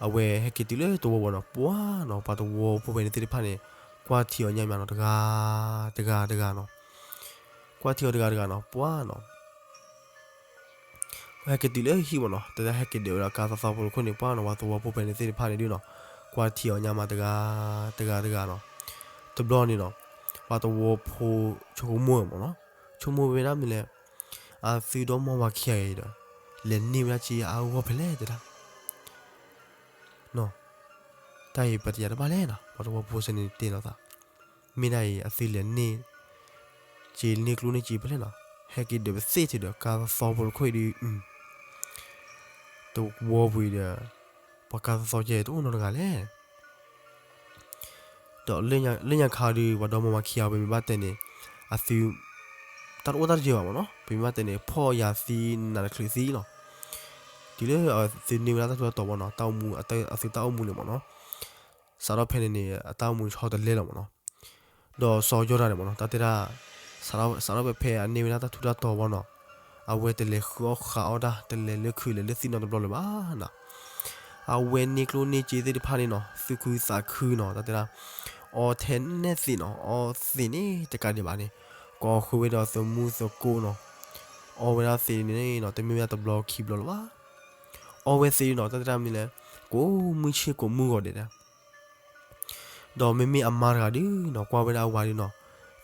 အဝဲဟဲက့ၤတုၤလၢသဝီပူၤနီၤ ပှၢ်နီၤ ပှၤသဝီဖိဖဲန့ၣ်သ့ၣ်တဖၣ်န့ၣ် ကွၢ်ထံအီၤညါမးနီၤ တဂၤ တဂၤ တဂၤနီၤ ကွၢ်ထံအီၤတဂၤ တဂၤနီၤ ပှၢ်နီၤ ဟဲက့ၤတုၤလၢဟံၣ်မ့ၢ်နီၤ, တၢ်ဟဲက့ၤဒၢးဝဲဒၣ်ကါသီသီဖိတခိၣ်န့ၣ် ပှၢ်နီၤ ပှၤသဝီဖိဖဲန့ၣ်သ့ၣ်တဖၣ်န့ၣ်ဒုးနီၤ, ကွၢ်ထံအီၤညါမးတဂၤတဂၤတဂၤနီၤ. တဘျီန့ၣ်နီၤ, ပှၤသဝီဖိဆိကမိၣ်ဝဲမ့ၢ်နီၤ, ဆိကမိၣ်ဝဲဒၣ်မနုၤလဲၣ်, အသုဒီမါဝၤခံဂၤအံၤဒီး လဲၤန့ၢ်ဝဲဒၣ်စ့အါဂီၢ်ဖဲလဲၣ်တဲဒၣ် တၢ်အံၤပတယၤတဘၣ်လဲၣ်နီၤ, ပှၤသဝီဖိစ့ၢ်န့ၣ်တဲလီၤသး, မ့ၢ်ဒၣ်အံၤအသုလဲၤန့ၢ် စ့န့ၢ်ကျိၣ်န့ၢ်စ့ဖဲလဲၣ်နီၤ, ဟဲက့ၤဒၢးပသ့ၣ်ထဲဒီးကါသီသီဖိတခိၣ်အံၤဒုး, သဝီပူၤအံၤဒီး ပှၤကါသီသီကဲတအိၣ်နီတဂၤလဲၣ် ဒီးလၢညါခါဒုး ပှၤဒီမါဝၤခံဂၤ ပမ့ၢ်ဘၣ်တဲန့ၣ် အသု တၢ်တအိၣ်တၢ်တယၢၤဘၣ်မ့ၢ်နီၤ, ပမ့ၢ်ဘၣ်တဲန့ၣ် ဖှီၣ်ယာ်သံ နးတချုးသံလီၤ. တုၤလၢအသုန့ၢ်ဝဲဒၣ်တၢ်ထူးတၢ်တီၤမ့ၢ်နီၤ, တၢ်အိၣ်မူ အသုတၢ်အိၣ်မူန့ၣ်မ့ၢ်နီၤ, စးထီၣ်ဖဲန့ၣ်န့ၣ် အတၢ်အိၣ်မူဆီတလဲလီၤမ့ၢ်နီၤ. ဒီးစီၤယီၤတဂၤန့ၣ်မ့ၢ်နီၤ တၢ်တဲဒၣ် စးထီၣ်ဖဲအန့ၢ်ဝဲဒၣ်တၢ်ထူးတၢ်တီၤဘၣ်နီၤ, အဝဲတလဲၤဃုအီၣ်ဃုအီတၢ် တလဲၤလၢခုးလဲၤလၢသံၣ်နီတဘျီလၢၤဘၣ်နီၤ. အဝဲန့ၢ်ကျိၣ်န့ၢ်စ့သ့ၣ်တဖၣ်န့ၣ်နီၤ သူၣ်ခုသးခုနီၤ, တၢ်တဲဒၣ် အီထဲနဲၣ်သ့ၣ်နီၤ, အီသ့ၣ်န့ၣ်တကးဒံးဘၣ်န့ၣ် ကိးဃုာ်ဝဲဒီးသမူသကိးနီၤ, အီဝဲဒၣ်သ့ၣ်န့ၣ်နီၤ တမ့ၢ်ဝဲဒၣ်တဘျီခံဘျီလၢၤဘၣ်. အီဝဲသ့ၣ်နီၤ တၢ်တဲဒၣ်မနုၤလဲၣ်, ကိးမုၢ်ဆ့ၣ်ကိးမုၢ်ဂီၤဒဲးဒၣ် ဒီးမ့မ့ၢ်အမါတဂၤဒုးနီၤ ကွၢ်ဝဲဒၣ်အဝၤဒုးနီၤ,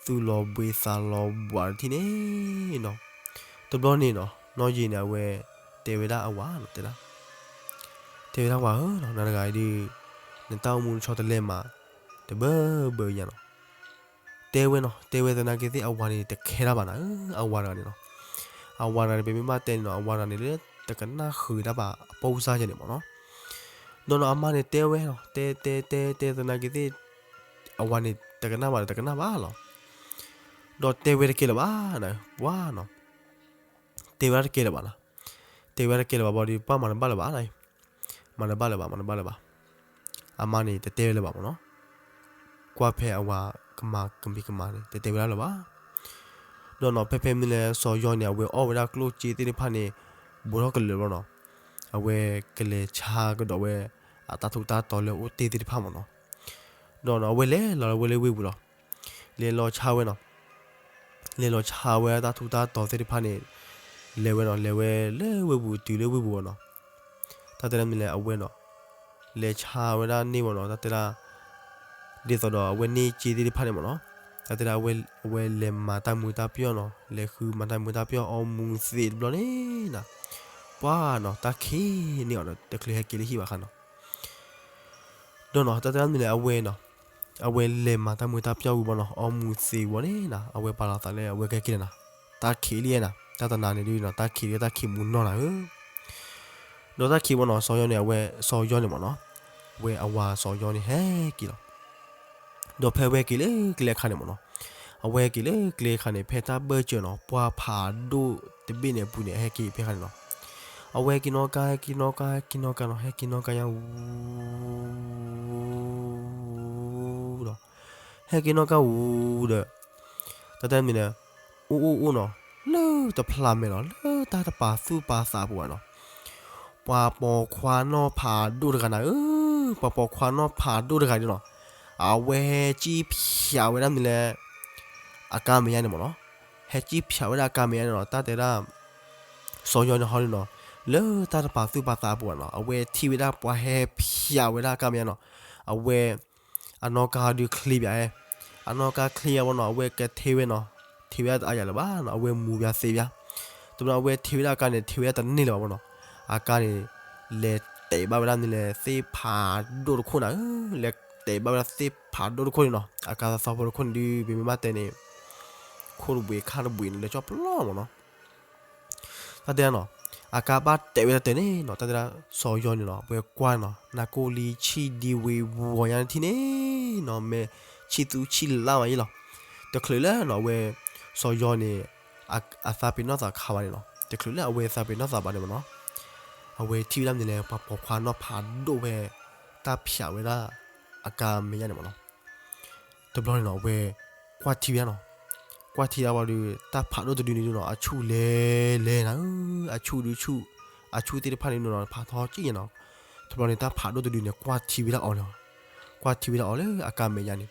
သူၣ်လီၤဘှံးသးလီၤဘှါတထံၣ်န့ၣ်နီၤ, တဘျီန့ၣ်နီၤ နီၢ်ယံၤန့ၣ် အဝဲတဲဝဲဒၣ်အဝၤနီၤ, တဲဒၣ် တဲဝဲဒၣ်ဝၤဧၢနီၤ, နၤတဂၤအံၤဒုး နတၢ်အိၣ်မူနဆီတလဲမး တဘၢဘၢညါနီၤ. တဲဝဲနီၤ တဲဝဲသနာ်က့သ့ၣ် အဝၤန့ၣ်တခဲတၢ်ဘၣ်နၤဧၢ, အဝၤတဂၤန့ၣ်နီၤ, အဝၤတဂၤန့ၣ် ပမ့ၢ်ဘၣ်တဲန့ၣ်နီၤ အဝၤတဂၤန့ၣ်လၢတကနၣ်ဃုာ်တၢ်ဘၣ်အပိၢ်စါယဲန့ၣ်မ့ၢ်နီၤ. ဒီးနီၤအမါန့ၣ်တဲဝဲနီၤ တဲတဲတဲသနာ်က့သ့ၣ် အဝၤန့ၣ်တကနၣ်ဘၣ်ဒီးတကနၣ်ဘၣ်လီၤ. ဒီးတဲဝဲတကဲလၢၤဘၣ်နၤ ပှၤနီၤ တဲဝဲဒၣ်တကဲလၢၤဘၣ်နၤ, တဲဝဲဒၣ်တကဲလၢၤဘၣ်ဘၣ်ဒီး ပှၤမၤတဘၣ်လၢၤဘၣ်နၤ, မၤတဘၣ်လၢၤဘၣ် မၤတဘၣ်လၢၤဘၣ်. အမါန့ၣ် တတဲဝဲလၢၤဘၣ်မ့ၢ်နီၤ, ကွၢ်ဖဲအဝၤကမၤကမံၤကမၤန့ၣ် တတဲဝဲဒၣ်လၢၤဘၣ်. ဒီးနီၤ ဖဲဖဲမနုၤလဲၣ် စီၤယီၤန့ၣ် အဝဲအီၣ်ဝဲဒၣ်ကျိၣ်စ့သ့ၣ်တဖၣ်န့ၣ် ဘူးထီၣ်ကလၢာ်ဘျီနီၤ, အဝဲကလဲၤဆါကဒီးဝဲ အတၢ်ထူးတၢ်တီၤလၢအအိၣ်တ့ၢ်သ့ၣ်တဖၣ်မ့ၢ်နီၤ. ဒီးနီၤ အဝဲလဲၤလီၤဝဲလၢဝ့ၢ်ပူၤလီၤ. လဲၤလီၤဆါဝဲနီၤ, လဲၤလီၤဆါဝဲတၢ်ထူးတၢ်တီၤသ့ၣ်တဖၣ်န့ၣ်, လဲၤဝဲနီၤ လဲၤဝဲလၢဝ့ၢ်ပူၤတုၤလၢဝ့ၢ်ပူၤဝဲနီၤ, တၢ်တဲဒၣ်မနုၤလဲၣ် အဝဲနီၤ လဲၤဆါဝဲဒၣ်န့ၢ်ဝဲနီၤ တၢ်တဲဒၣ် ဒ်သိးဒီးအဝဲန့ၢ်စ့သ့ၣ်တဖၣ်န့ၣ်မ့ၢ်နီၤ, တၢ်တဲဒၣ် အဝဲလဲၤမၤတၢ်မုာ်တၢ်ပျီၢ်နီၤ, လဲၤဃုမၤတၢ်မုာ်တၢ်ပျီၢ်အီၣ်မူသ့ၣ်တဘျီန့ၣ်နီၤ, ပှၤနီၤ တၢ်ခံးန့ၢ်အီၤဒီး တချုးဟဲက့ၤလၢဟံၣ်ဘၣ်ခါနီၤ. ဒီးနီၤ တၢ်တဲဒၣ်မနုၤလဲၣ် အဝဲနီၤ, အဝဲလဲၤမၤတၢ်မုာ်တၢ်ပျီၢ်ဝံၤဘၣ်နီၤ အီၣ်မူသ့ဝံၤန့ၣ်နီၤ အဝဲပာ်လီၤသးလၢအဝဲကဟဲက့ၤလၢနီၤ, တၢ်ခံးလံနီၤ တၢ်တနၤန့ၣ်ဒုးနီၤ တၢ်ခံးလံတၢ်ခံးမူနီၢ်နၤဧၢ. ဒီးတၢ်ခံးဘၣ်နီၤ စီၤယီၤန့ၣ် အဝဲစီၤယီၤန့ၣ်မ့ၢ်နီၤ, အဝဲအဝၤစီၤယီၤန့ၣ်ဟဲက့ၤလီၤ. ဒီးဖဲအဝဲက့ၤလၢကျဲအခါန့ၣ်မ့ၢ်နီၤ, အဝဲက့ၤလၢကျဲအခါန့ၣ် ဖဲတၢ်ဘၢၣ်စၢၤနီၤ ပှၢ်ဖးဒိၣ်တဘ့ၣ်န့ၣ်အပူၤန့ၣ် ဟဲက့ၤဖဲခါန့ၣ်နီၤ, အဝဲဟဲက့ၤနီၣ်ကါ ဟဲက့ၤနီၣ်ကါ ဟဲက့ၤနီၣ်ကါယါဝူ ဒီး ဟဲက့ၤနီၣ်ကါဝူဒီး တၢ်တဲမနုၤလဲၣ် အိၣ်အိၣ်အိၣ်နီၤ လၢတဖျးမဲာ်နီၤ လၢတၢ်တပာ်သူၣ်ပာ်သးပူၤဘၣ်နီၤ, ပှၤပိာ်ခွါနီၢ်ဖးဒိၣ်တဂၤနၤဧၢ, ပှၤပိာ်ခွါနီၢ်ဖးဒိၣ်တဂၤန့ၣ်နီၤ, အဝဲဟဲကံၣ်ဖၠးဝဲဒၣ်မနုၤလဲၣ် အကါမဲာ်ညါန့ၣ်မ့ၢ်နီၤ, ဟဲကံၣ်ဖၠးဝဲဒၣ်အကါမဲာ်ညါန့ၣ်နီၤ, တၢ်တဲဒၣ် စီၤယီၤန့ၣ်ဟီဒုးနီၤ, လၢတၢ်တပာ်သူၣ်ပာ်သးအပူၤဘၣ်နီၤ အဝဲထံၣ်ဝဲဒၣ်ပှၤဟဲဖၠးဝဲဒၣ်အကါမဲာ်ညါနီၤ, အဝဲ အနီၢ်ကါဟီဒုးချ့ဘၣ်, အနီၢ်ကါချ့ဘၣ်နီၤ အဝဲကထဲဝဲနီၤ, ထဲဝဲဒၣ်တအါယၤလၢၤဘၣ်နီၤ အဝဲမူဘၣ်သ့ဘၣ်, တဘျီအဝဲထဲဝဲဒၣ်အကါန့ၣ် ထဲဝဲဒၣ်တန့ၢ်လၢၤဘၣ်နီၤ, အကါန့ၣ် လဲၤတဲာ်ဘၣ်ဝဲဒၣ်မနုၤလဲၣ် သ့ၣ်ဖးဒိၣ်တခိၣ်နၤဧၢ, လဲၤတဲာ်ဘၣ်ဝဲဒၣ်သ့ၣ်ဖးဒိၣ်တခိၣ်န့ၣ်နီၤ, အကါသီသီဖိတခိၣ်န့ၣ်ဒုး ပမ့ၢ်ဘၣ်တဲန့ၣ် ခိၣ်တဘှံးခါတဘှံးန့ၣ် လဲၤကၠီၣ်ပျီမ့ၢ်နီၤ တၢ်တဲဒၣ်နီၤ, အကါဘၣ်တဲာ်ဝဲဒၣ်တၢ်န့ၣ်နီၤ တၢ်တဲဒၣ် စီၤယီၤန့ၣ်နီၤ အဝဲကွၢ်နီၤ နၢ်ကိၣ်လံဆံၣ်ဒံဝ့ၤဝီၤညါန့ၣ်ထံၣ်န့ၣ်နီၤ မဲာ်ဆံၣ်သူဆံၣ်လါမးယဲလီၤ, တချုးလၢနီၤ အဝဲ စီၤယီၤန့ၣ် အသးပ့ၤနီၣ်သးခးဘၣ်န့ၣ်နီၤ တချုးလၢအဝဲသးပ့ၤနီၣ်သးဘၣ်န့ၣ်မ့ၢ်နီၤ, အဝဲထံၣ်ဝဲဒၣ်မနုၤလဲၣ် ပှၤပိာ်ခွါနီၢ်ဖးဒိၣ်ဝဲ တၢ်ဖၠးဝဲဒၣ် အကါမဲာ်ညါန့ၣ်မ့ၢ်နီၤ တဘျီန့ၣ်နီၤ အဝဲကွၢ်ထံဝဲဒၣ်နီၤ, ကွၢ်ထံဒၣ်ဝံၤဒီး တၢ်ဖးဒိၣ်တဒုန့ၣ်ဒုးနီၤ အဆူၣ်လဲၤလဲၤနၤဧၢ, အဆူၣ်ဒုးဆူၣ်, အဆူၣ်သ့ၣ်တဖၣ်န့ၣ်ဒုးနီၤ ဖးထီကံၣ်ညါနီၤ, တဘျီန့ၣ် တၢ်ဖးဒိၣ်တဒုန့ၣ် ကွၢ်ထံဝဲဒၣ်အီၤလီၤ, ကွၢ်ထံဝဲဒၣ်အီၤလၢအကါမဲာ်ညါန့ၣ်,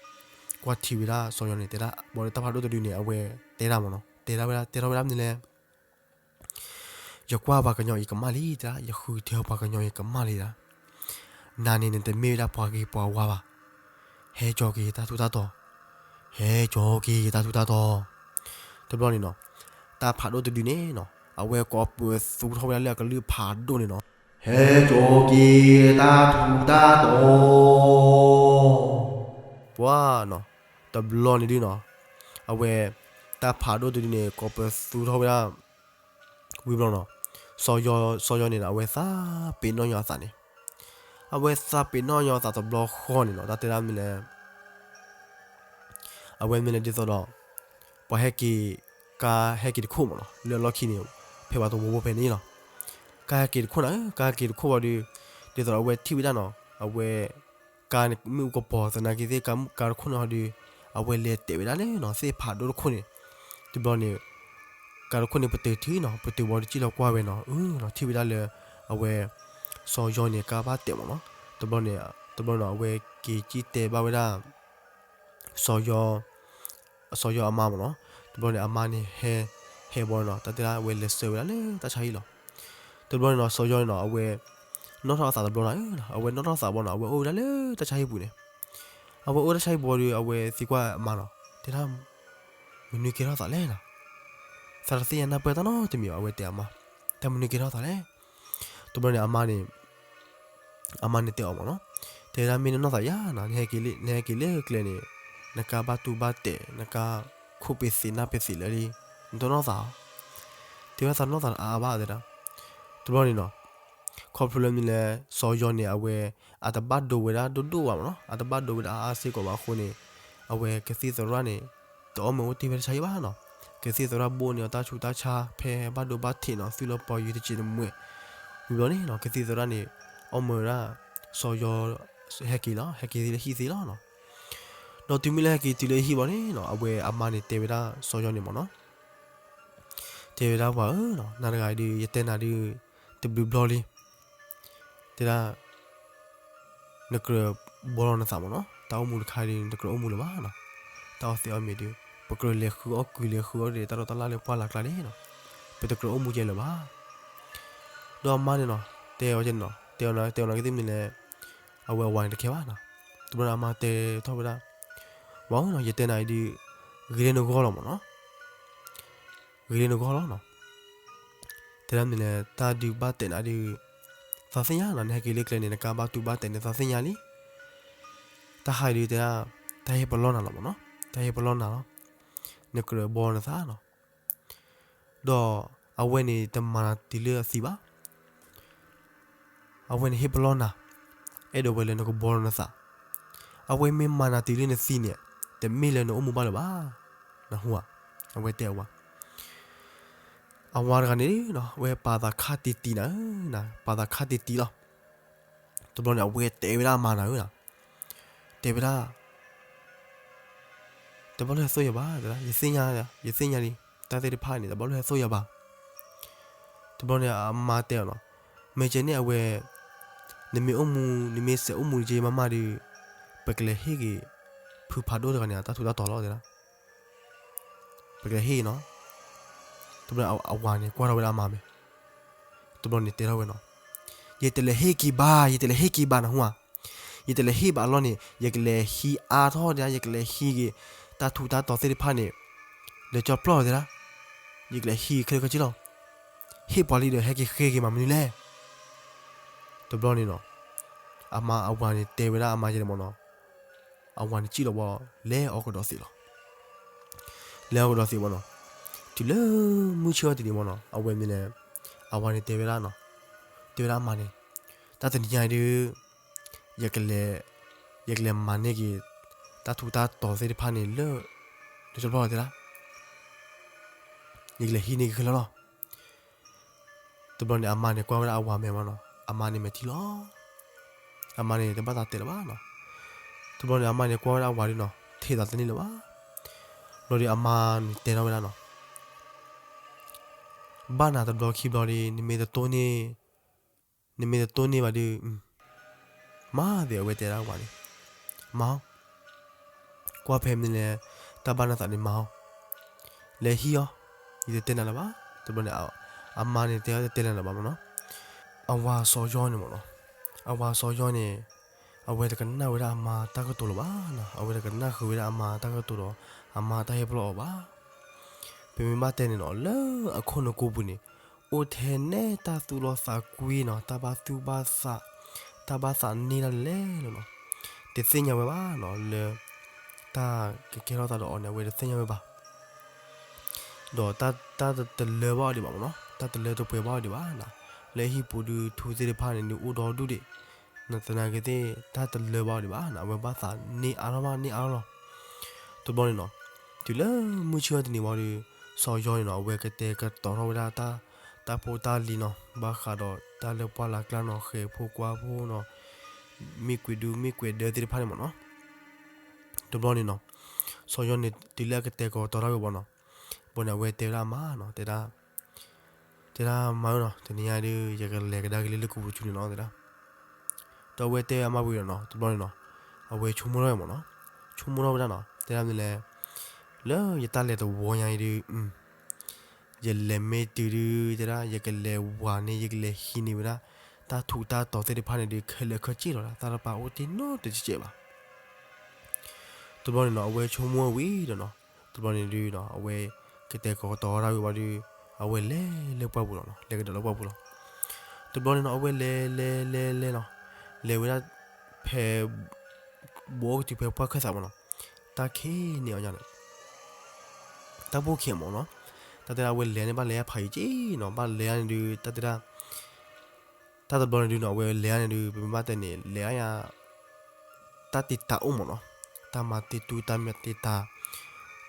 ကွၢ်ထံဝဲဒၣ်စီၤယီၤန့ၣ် တဲဒၣ် ဘၣ်ဒီးတၢ်ဖးဒိၣ်တဒုန့ၣ် အဝဲတဲဒၣ်မ့ၢ်နီၤ တဲဒၣ်ဝဲဒၣ် တဲထီၣ်ဝဲဒၣ်မနုၤလဲၣ် တဲ ယကွၢ်ပှၤကညီအံၤကမၣ်လံတဒၣ်, ယဃုထၢပှၤကညီအံၤကမၣ်လံတဒၣ်. နၤန့ၣ်နတမ့ၢ်ဝဲဒၣ်ပှၤဂ့ၤပှၤဝါဘၣ်. ဟဲကၠီၤက့ၤယတၢ်ထူးတၢ်တီၤ, ဟဲကၠီၤက့ၤယတၢ်ထူးတၢ်တီၤ. တဘျီန့ၣ်နီၤ, တၢ်ဖးဒိၣ်တဒုန့ၣ်နီၤ, အဝဲကိးပသူထီၣ်ဝဲဒၣ်လၢအကလုၢ်ဖးဒိၣ်န့ၣ်နီၤ, ဟဲကၠီၤက့ၤတၢ်ထူးတၢ်တီၤ. ပှၤနီၤ, တဘျီန့ၣ်ဒုနီၤ, အဝဲ တၢ်ဖးဒိၣ်တဒုန့ၣ် ကိးပသူထီၣ်ဝဲဒၣ် ဝံၤဘျီနီၤ, စီၤယီၤ, စီၤယီၤန့ၣ်နီၤ အဝဲသးပ့ၤနီၣ်ညီအသးန့ၣ်, အဝဲသးပ့ၤနီၣ်ညီအသးတဘျီဃီန့ၣ်နီၤ, တၢ်တဲဒၣ်မ့ၢ်လဲၣ် အဝဲမ့ၢ်လဲၣ်ဒ်သိးဒီး ပှၤဟဲက့ၤ, ကါဟဲက့ၤတခိၣ်မ့ၢ်နီၤ, လၢအလီၢ်ခံန့ၣ် ဖဲပှၤသဝီဖိဖဲန့ၣ်လီၤ. ကါဟဲက့ၤတခိၣ်နၤဧၢ, ကါဟဲက့ၤတခိၣ်ဘၣ်ဒီး ဒ်သိးဒီးအဝဲထံၣ်ဝဲဒၣ်နီၤ, အဝဲ ကါန့ၣ်မ့ၣ်အူကပီၤသနာ်က့သ့ၣ် ကါတခိၣ်န့ၣ်ဟီဒီး အဝဲလဲၤတဲာ်ဝဲဒၣ်လၢနီၤ သ့ၣ်ဖးဒိၣ်တခိၣ်န့ၣ်, တဘျီန့ၣ် ကါတခိၣ်န့ၣ်ပတုာ်ထံနီၤ, ပတုာ်ဘီဒီးစံၣ်လီၤကွၢ်ဝဲနီၤ, အၢနီၤ ထံၣ်ဝဲဒၣ်လၢ အဝဲ စီၤယီၤန့ၣ် ကါဘၣ်တဲာ်မ့ၢ်နီၤ, တဘျီန့ၣ်, တဘျီနီၤ အဝဲက့ၤစံၣ်တဲဘၣ်ဝဲဒၣ် စီၤယီၤ, စီၤယီၤအမါမ့ၢ်နီၤ, တဘျီန့ၣ် အမါန့ၣ်ဟဲ, ဟဲဘီနီၤ တၢ်တဲဒၣ်အဝဲလဲၤဆှၢဝဲဒၣ်လၢတၢ်ဆါဟံၣ်လီၤ. တဘျီန့ၣ်နီၤ စီၤယီၤန့ၣ်နီၤ အဝဲ နီၣ်ထီၣ်အသးတဘျီနီၤ, အဝဲနီၣ်ထီၣ်သးဘီနီၤ အဝဲအိၣ်ဝဲဒၣ်လၢတၢ်ဆါဟံၣ်ပူၤန့ၣ်, အဝဲအိၣ်တၢ်ဆါဟံၣ်ပူၤဒီး အဝဲသံကွၢ်အမါနီၤ, တဲဒၣ် မနုၤကဲထီၣ်သးလဲၣ်နီၤ, သးတသ့ၣ်ညါနၢ်ပၢၢ်တၢ်နီတမံၤဘၣ်, အဝဲတဲအမါ, တၢ်မနုၤကဲထီၣ်သးလဲၣ်. တဘျီန့ၣ် အမါန့ၣ် အမါန့ၣ်တဲအီၤမ့ၢ်နီၤ, တဲဒၣ်မ့ၢ်နနီၢ်သးယၤနီၤ, နဟဲက့ၤလၢကျဲန့ၣ် နကါဘၣ်တူၢ်ဘၣ်တဲာ် နကါခိၣ်ပသံးနၢ်ပသံးလၢာ်လံ, နတနီၢ်သးဧါ, တဲဝဲသးနီၢ်သးအါအါဘၣ်တဲဒၣ်. တဘျီန့ၣ်နီၤ ခီဖျိလၢမနုၤလဲၣ် စီၤယီၤန့ၣ် အဝဲ အတဘၣ်ဒိဝဲဒၣ်ဒိၣ်ဒိၣ်ဘၣ်မ့ၢ်နီၤ, အတဘၣ်ဒိဝဲဒၣ်အါအါစ့ၢ်ကီးဘၣ်အဃိန့ၣ်, အဝဲကသံၣ်သရၣ်န့ၣ် တအီၣ်မ့ၢ်အိၣ်တ့ၢ်ဖဲတၢ်ဆါဟံၣ်ဘၣ်နီၤ, ကသံၣ်သရၣ်ဘိၣ်န့ၢ်အီၤတၢ်ဆူးတၢ်ဆါ ဖဲဘၣ်ဒိဘၣ်ထံးနီၤ သုးလီၤပီၤယံၤတစဲးတမှဲး, ဝံၤဘျီန့ၣ်နီၤ ကသံၣ်သရၣ်န့ၣ် အီၣ်မ့ၢ်ဝဲဒၣ် စီၤယီၤ ဟဲက့ၤလီၤ, ဟဲက့ၤလၢဟံၣ်သ့လီၤနီၤ. ဒီးတုၤမ့ၢ်လၢဟဲက့ၤတုၤလၢဟံၣ်ဘၣ်န့ၣ်နီၤ အဝဲအမါန့ၣ်တဲဝဲဒၣ်စီၤယီၤန့ၣ်မ့ၢ်နီၤ, တဲဝဲဒၣ်ပှၤဧၢနီၤ, နၤတဂၤအံၤဒုး ယတဲနၤဒုး တဘျုးဘျီလံ, တဲဒၣ် နကြၢးဘှီလီၤနသးမ့ၢ်နီၤ, တၢ်အိၣ်မူတခါဒီး နတကြၢးအိၣ်မူလၢၤဘၣ်နီၤ, တၢ်အီၣ်သ့ၣ်အီၣ်မ့ၤဒီး ပကြၢးလဲၤဃုအီၣ်ကုာ်လဲၤဃုအီၣ်ဒီး တၢ်ဒီတၢ်လၣ်လၢပှၢ်လၢ်ကျါန့ၣ်နီၤ, ပတကြၢးအိၣ်မူကဲလၢၤဘၣ်. ဒီးအမါန့ၣ်နီၤ တဲအီၤကဲနီၤ တဲအီၤနၤ တဲအီၤနၤကသ့ၣ်မနုၤလဲၣ်, အဝဲအဝၤန့ၣ်တခဲဘၣ်နီၤ, တဘျီန့ၣ်အမါတဲထီၣ်ဝဲဒၣ်, ဝၤဧၢနီၤ ယတဲနၤအံၤဒုး ဂ့ၤလၢနဂီၢ်လီၤမ့ၢ်နီၤ, ဂ့ၤလၢနဂီၢ်လီၤနီၤ. တဲဒၣ်မနုၤလဲၣ် တၢ်ဒုးဘၣ်တဲာ်နၤဒုး သးသ့ၣ်ညါနီၤ, နဟဲက့ၤလၢကျဲန့ၣ် နကါဘၣ်တူၢ်ဘၣ်တဲာ်န့ၣ် သးသ့ၣ်ညါလံ. တၢ်ဟါအံၤဒုးတဲဒၣ် တၢ်ဟ့ၣ်ပလီၢ်နၤလီၤမ့ၢ်နီၤ, တၢ်ဟ့ၣ်ပလီၢ်နၤလီၤ, နကြၢးဘှီနသးနီၤ. ဒီးအဝဲန့ၣ်တမၤနၤတုၤလၢအသံဘၣ် အဝဲန့ၣ်ဟ့ၣ်ပလီၢ်နၤ, အဲၣ်ဒိးဝဲလၢနကဘှီနသး, အဝဲမ့ၢ်မၤနၤတုၤလၢနသံန့ၣ် တမ့ၢ်လၢနအိၣ်မူဘၣ်လၢၤဘၣ်, နဟူဧါ, အဝဲတဲအဝၤ, အဝၤတဂၤန့ၣ်နီၤ အဝဲပာ်သးခါတံၢ်တံၢ်နၤ, ပာ်သးခါတံၢ်တံၢ်လီၤ. တဘျီန့ၣ် အဝဲတဲဝဲဒၣ်အမါနၤဧၢ, တဲဝဲဒၣ် တဘၣ်လိၣ်ဟဲသိၣ်ယၤဘၣ်, ယသ့ၣ်ညါ, ယသ့ၣ်ညါလံ, တၢ်သ့ၣ်တဖၣ်န့ၣ် တဘၣ်လိၣ်ဟဲသိၣ်ယၤဘၣ်. တဘျီန့ၣ် အမါတဲအီၤနီၤ, မ့ၢ်ကဲန့ၣ်အဝဲ နမ့ၢ်အိၣ်မူ နမ့ၢ်စဲးအိၣ်မူက့မးမးဒီး ပကလဲၤဟ့ၣ်က့ၤ ဖုဖးဒိၣ်တဂၤန့ၣ် အတၢ်ထူးတၢ်တီၤလီၤတဲဒၣ်, ပကလဲၤဟ့ၣ်နီၤ. တဘျီအဝၤန့ၣ် ကွၢ်ထီၣ်ဝဲဒၣ်အမါမ့ၢ် တဘျီန့ၣ်တဲထီၣ်ဝဲနီၤ, ယတလဲၤဟ့ၣ်က့ၤဘၣ်, ယတလဲၤဟ့ၣ်က့ၤဘၣ်နဟူဧါ, ယတလဲၤဟ့ၣ်ဘၣ်အလီၢ်န့ၣ် ယကလဲၤဟံးအါထီၣ်ဒၣ်, ယကလဲၤဟံးက့ၤ တၢ်ထူးတၢ်တီၤသ့ၣ်တဖၣ်န့ၣ် လၢကၠီၣ်ပျီၢ်တဲဒၣ်, ယကလဲၤဟံးခဲလၢာ်ခဲဆ့လီၤ. ဟ့ၣ်ပှၤလံဒီး ဟဲက့ၤဃ့က့ၤမၤမနုၤလဲၣ်. တဘျီန့ၣ်နီၤ အမါအဝၤန့ၣ်တဲဝဲဒၣ်အမါယဲန့ၣ်မ့ၢ်နီၤ, အဝၤန့ၣ်စံၣ်လီၤဘီ လဲၤအီၣ်ကဒီးသံးလီၤ. လဲၤအီၣ်ကဒီးသံးဘီနီၤ, တုၤလၢမုၢ်ဆ့ၣ်အီၤတနံၤမ့ၢ်နီၤ အဝဲမ့ၢ်လဲၣ်, အဝၤန့ၣ်တဲဝဲဒၣ်နီၤ, တဲဝဲဒၣ်အမါန့ၣ်, တၢ်တနံၤညါအံၤဒုး ယကလဲၤ, ယကလဲၤမၤန့ၢ်က့ၤ တၢ်ထူးတၢ်တီၤသ့ၣ်တဖၣ်န့ၣ်လၢ လၢကၠီၣ်ပျီၢ်တဲဒၣ်, ယကလဲၤဟံးန့ၢ်က့ၤခဲလၢာ်လီၤ. တဘျီန့ၣ် အမါန့ၣ်ကွၢ်ဝဲဒၣ်အဝၤမဲာ်မ့ၢ်နီၤ, အမါန့ၣ်မဲာ်ထံလီၤ. အမါန့ၣ်တဘၣ်သးတဲလၢၤဘၣ်နီၤ. တဘျီန့ၣ် အမါန့ၣ်ကွၢ်ဝဲဒၣ်အဝၤဒုးနီၤ, ထဲသးတန့ၢ်လၢၤဘၣ်. ဘျီဒီးအမါန့ၣ်တဲထီၣ်ဝဲဒၣ်နီၤ, ဘၣ်နၤတဘျီခံဘျီဒီး နမ့ၢ်တတိၢ်န့ၢ်, နမ့ၢ်တတိၢ်န့ၢ်ဘၣ်ဒီး မၤသ့အဝဲတဲဒၣ်ဝၤန့ၣ်, မၤအီၤ, ကွၢ်ဖဲမနုၤလဲၣ်, တၢ်ဘၣ်နသးန့ၣ်မၤအီၤ, လဲၤဟံးအီၤ, ယတတဲနၤလၢၤဘၣ်. တဘျီန့ၣ် အမါန့ၣ်တဲတဲလဲၣ်လၢၤဘၣ်မ့ၢ်နီၤ, အဝၤစီၤယီၤန့ၣ်မ့ၢ်နီၤ, အဝၤစီၤယီၤန့ၣ် အဝဲတကနၣ်ဝဲဒၣ်အမါတၢ်ကတိၤလၢၤဘၣ်နီၤ, အဝဲတကနၣ်ဃုာ်ဝဲဒၣ်အမါတၢ်ကတိၤဒီး အမါတၢ်ဟ့ၣ်ပလီၢ်အီၤဘၣ်. ပမ့ၢ်ဘၣ်တဲန့ၣ်နီၤ လၢအခိၣ်နူာ်ကိးပူၤန့ၣ် အိၣ်ထဲနဲတၢ်သူၣ်လီသးကွံနီၤ, တၢ်ဘၣ်သူၣ်ဘၣ်သး, တၢ်ဘၣ်သးန့ၢ်ဒၣ်လဲာ်လီၤနီၤ. တသ့ၣ်ညါဝဲဘၣ်နီၤ လၢ တၢ်ကကဲထီၣ်သးဒီးအီၤန့ၣ် အဝဲတသ့ၣ်ညါဝဲဘၣ်. ဒီးတၢ်တလၢဘၣ်အီၤဒံးဘၣ်မ့ၢ်နီၤ, တၢ်တလၢတပှဲၤဘၣ်အီၤဒံးဘၣ်နီၤ, လၢဟံၣ်ပူၤဒုးထူသ့ၣ်တဖၣ်န့ၣ် ဒုးအိၣ်ဒီဒူၣ်ဒံး, သနာ်က့သ့ၣ် တၢ်တလၢဘၣ်အီၤဒံးဘၣ်နီၤ, အဝဲဘၣ်သးန့ၢ်အါထီၣ်ဘၣ်န့ၢ်အါထီၣ်လီၤ. တဘျီန့ၣ်နီၤ, တုၤလၢမုၢ်ဆ့ၣ်ထီၣ်တနံၤဝံၤဒီး စီၤယီၤန့ၣ်နီၤ အဝဲကတဲာ်ကတီၤထီၣ်ဝဲဒၣ်တၢ်, တၢ်ဖိတၢ်လံၤနီၤ, ဘၣ်ဃးဒီးတၢ်လၢပှၢ်လၢ်ကျါနီၤ, ဃဲၤဖိကွၢ်ဖိနီၤ, မ့ၢ်ကွဲးဒုမ့ၢ်ကွဲးဒၢသ့ၣ်တဖၣ်န့ၣ်မ့ၢ်နီၤ. တဘျီန့ၣ်နီၤ, စီၤယီၤန့ၣ် တုၤလၢအကတဲာ်ကတီၤထီၣ်ဝဲဘၣ်နီၤ, ဘၣ်န့ၣ် အဝဲတဲဝဲဒၣ်အမါနီၤ, တဲဒၣ်, တဲဒၣ်မါဧၢနီၤ, တနံၤညါဒုး ယကလဲၤကဒါက့ၤလၢလ့ၣ်ကူပူၤဆူန့ၣ်နီၤ တဲဒၣ်. ဒီးအဝဲတဲဝဲအမါဝံၤဒီးနီၤ, တဘျီန့ၣ်နီၤ, အဝဲဆိကမိၣ်ထီၣ်ဝဲမ့ၢ်နီၤ, ဆိကမိၣ်ထီၣ်ဝဲဒၣ်နီၤ, တဲဒၣ်မနုၤလဲၣ်, လၢယတၢ်လဲၤတဝီညါအံၤဒုး ယလဲၤမ့ၢ်တုၤဒုး တဲဒၣ် ယကလဲၤဝၤန့ၢ် ယကလဲၤဟံးန့ၢ်ဝဲဒၣ် တၢ်ထူးတၢ်တီၤသ့ၣ်တဖၣ်န့ၣ်ဒုး ခဲလၢာ်ခဲဆ့လီၤ, တၢ်တပာ်အိၣ်တ့ၢ်နီတစဲးဘၣ်. တဘျီန့ၣ်နီၤ အဝဲဆိကမိၣ်ဝဲဝံၤဒီးနီၤ, တဘျီန့ၣ်ဒုးနီၤ အဝဲကတဲာ်ကတီၤတၢ်ဝံၤဘၣ်ဒီး အဝဲလဲၤလၢပှၢ်ပူၤလီၤနီၤ, လဲၤကဒီးလၢပှၢ်ပူၤလီၤ. တဘျီန့ၣ်နီၤ အဝဲလဲၤလဲၤလဲၤလဲၤနီၤ, လဲၤဝဲဒၣ်ဖဲ ဘိးအိၣ်ကတုၤဖဲပှၢ်ခၢၣ်သးမ့ၢ်နီၤ, တၢ်ခံးန့ၢ်အီၤညါန့ၣ် တၢ်ပိၢ်ခံးမ့ၢ်နီၤ, တၢ်တဲဒၣ်အဝဲလဲၤန့ၣ် ဘၣ်လဲၤဖးယံၤက့နီၤ, ဘၣ်လဲၤန့ၣ်ဒုး တၢ်တဲဒၣ် တၢ်တဘျီန့ၣ်ဒုးနီၤ အဝဲလဲၤန့ၣ်ဒုး ပမ့ၢ်ဘၣ်တဲန့ၣ် လဲၤအါယၤ တၢ်တံာ်တာ်အိၣ်မ့ၢ်နီၤ, တၢ်မၤတံာ်တူၢ်တၢ်မၤတံာ်တာ်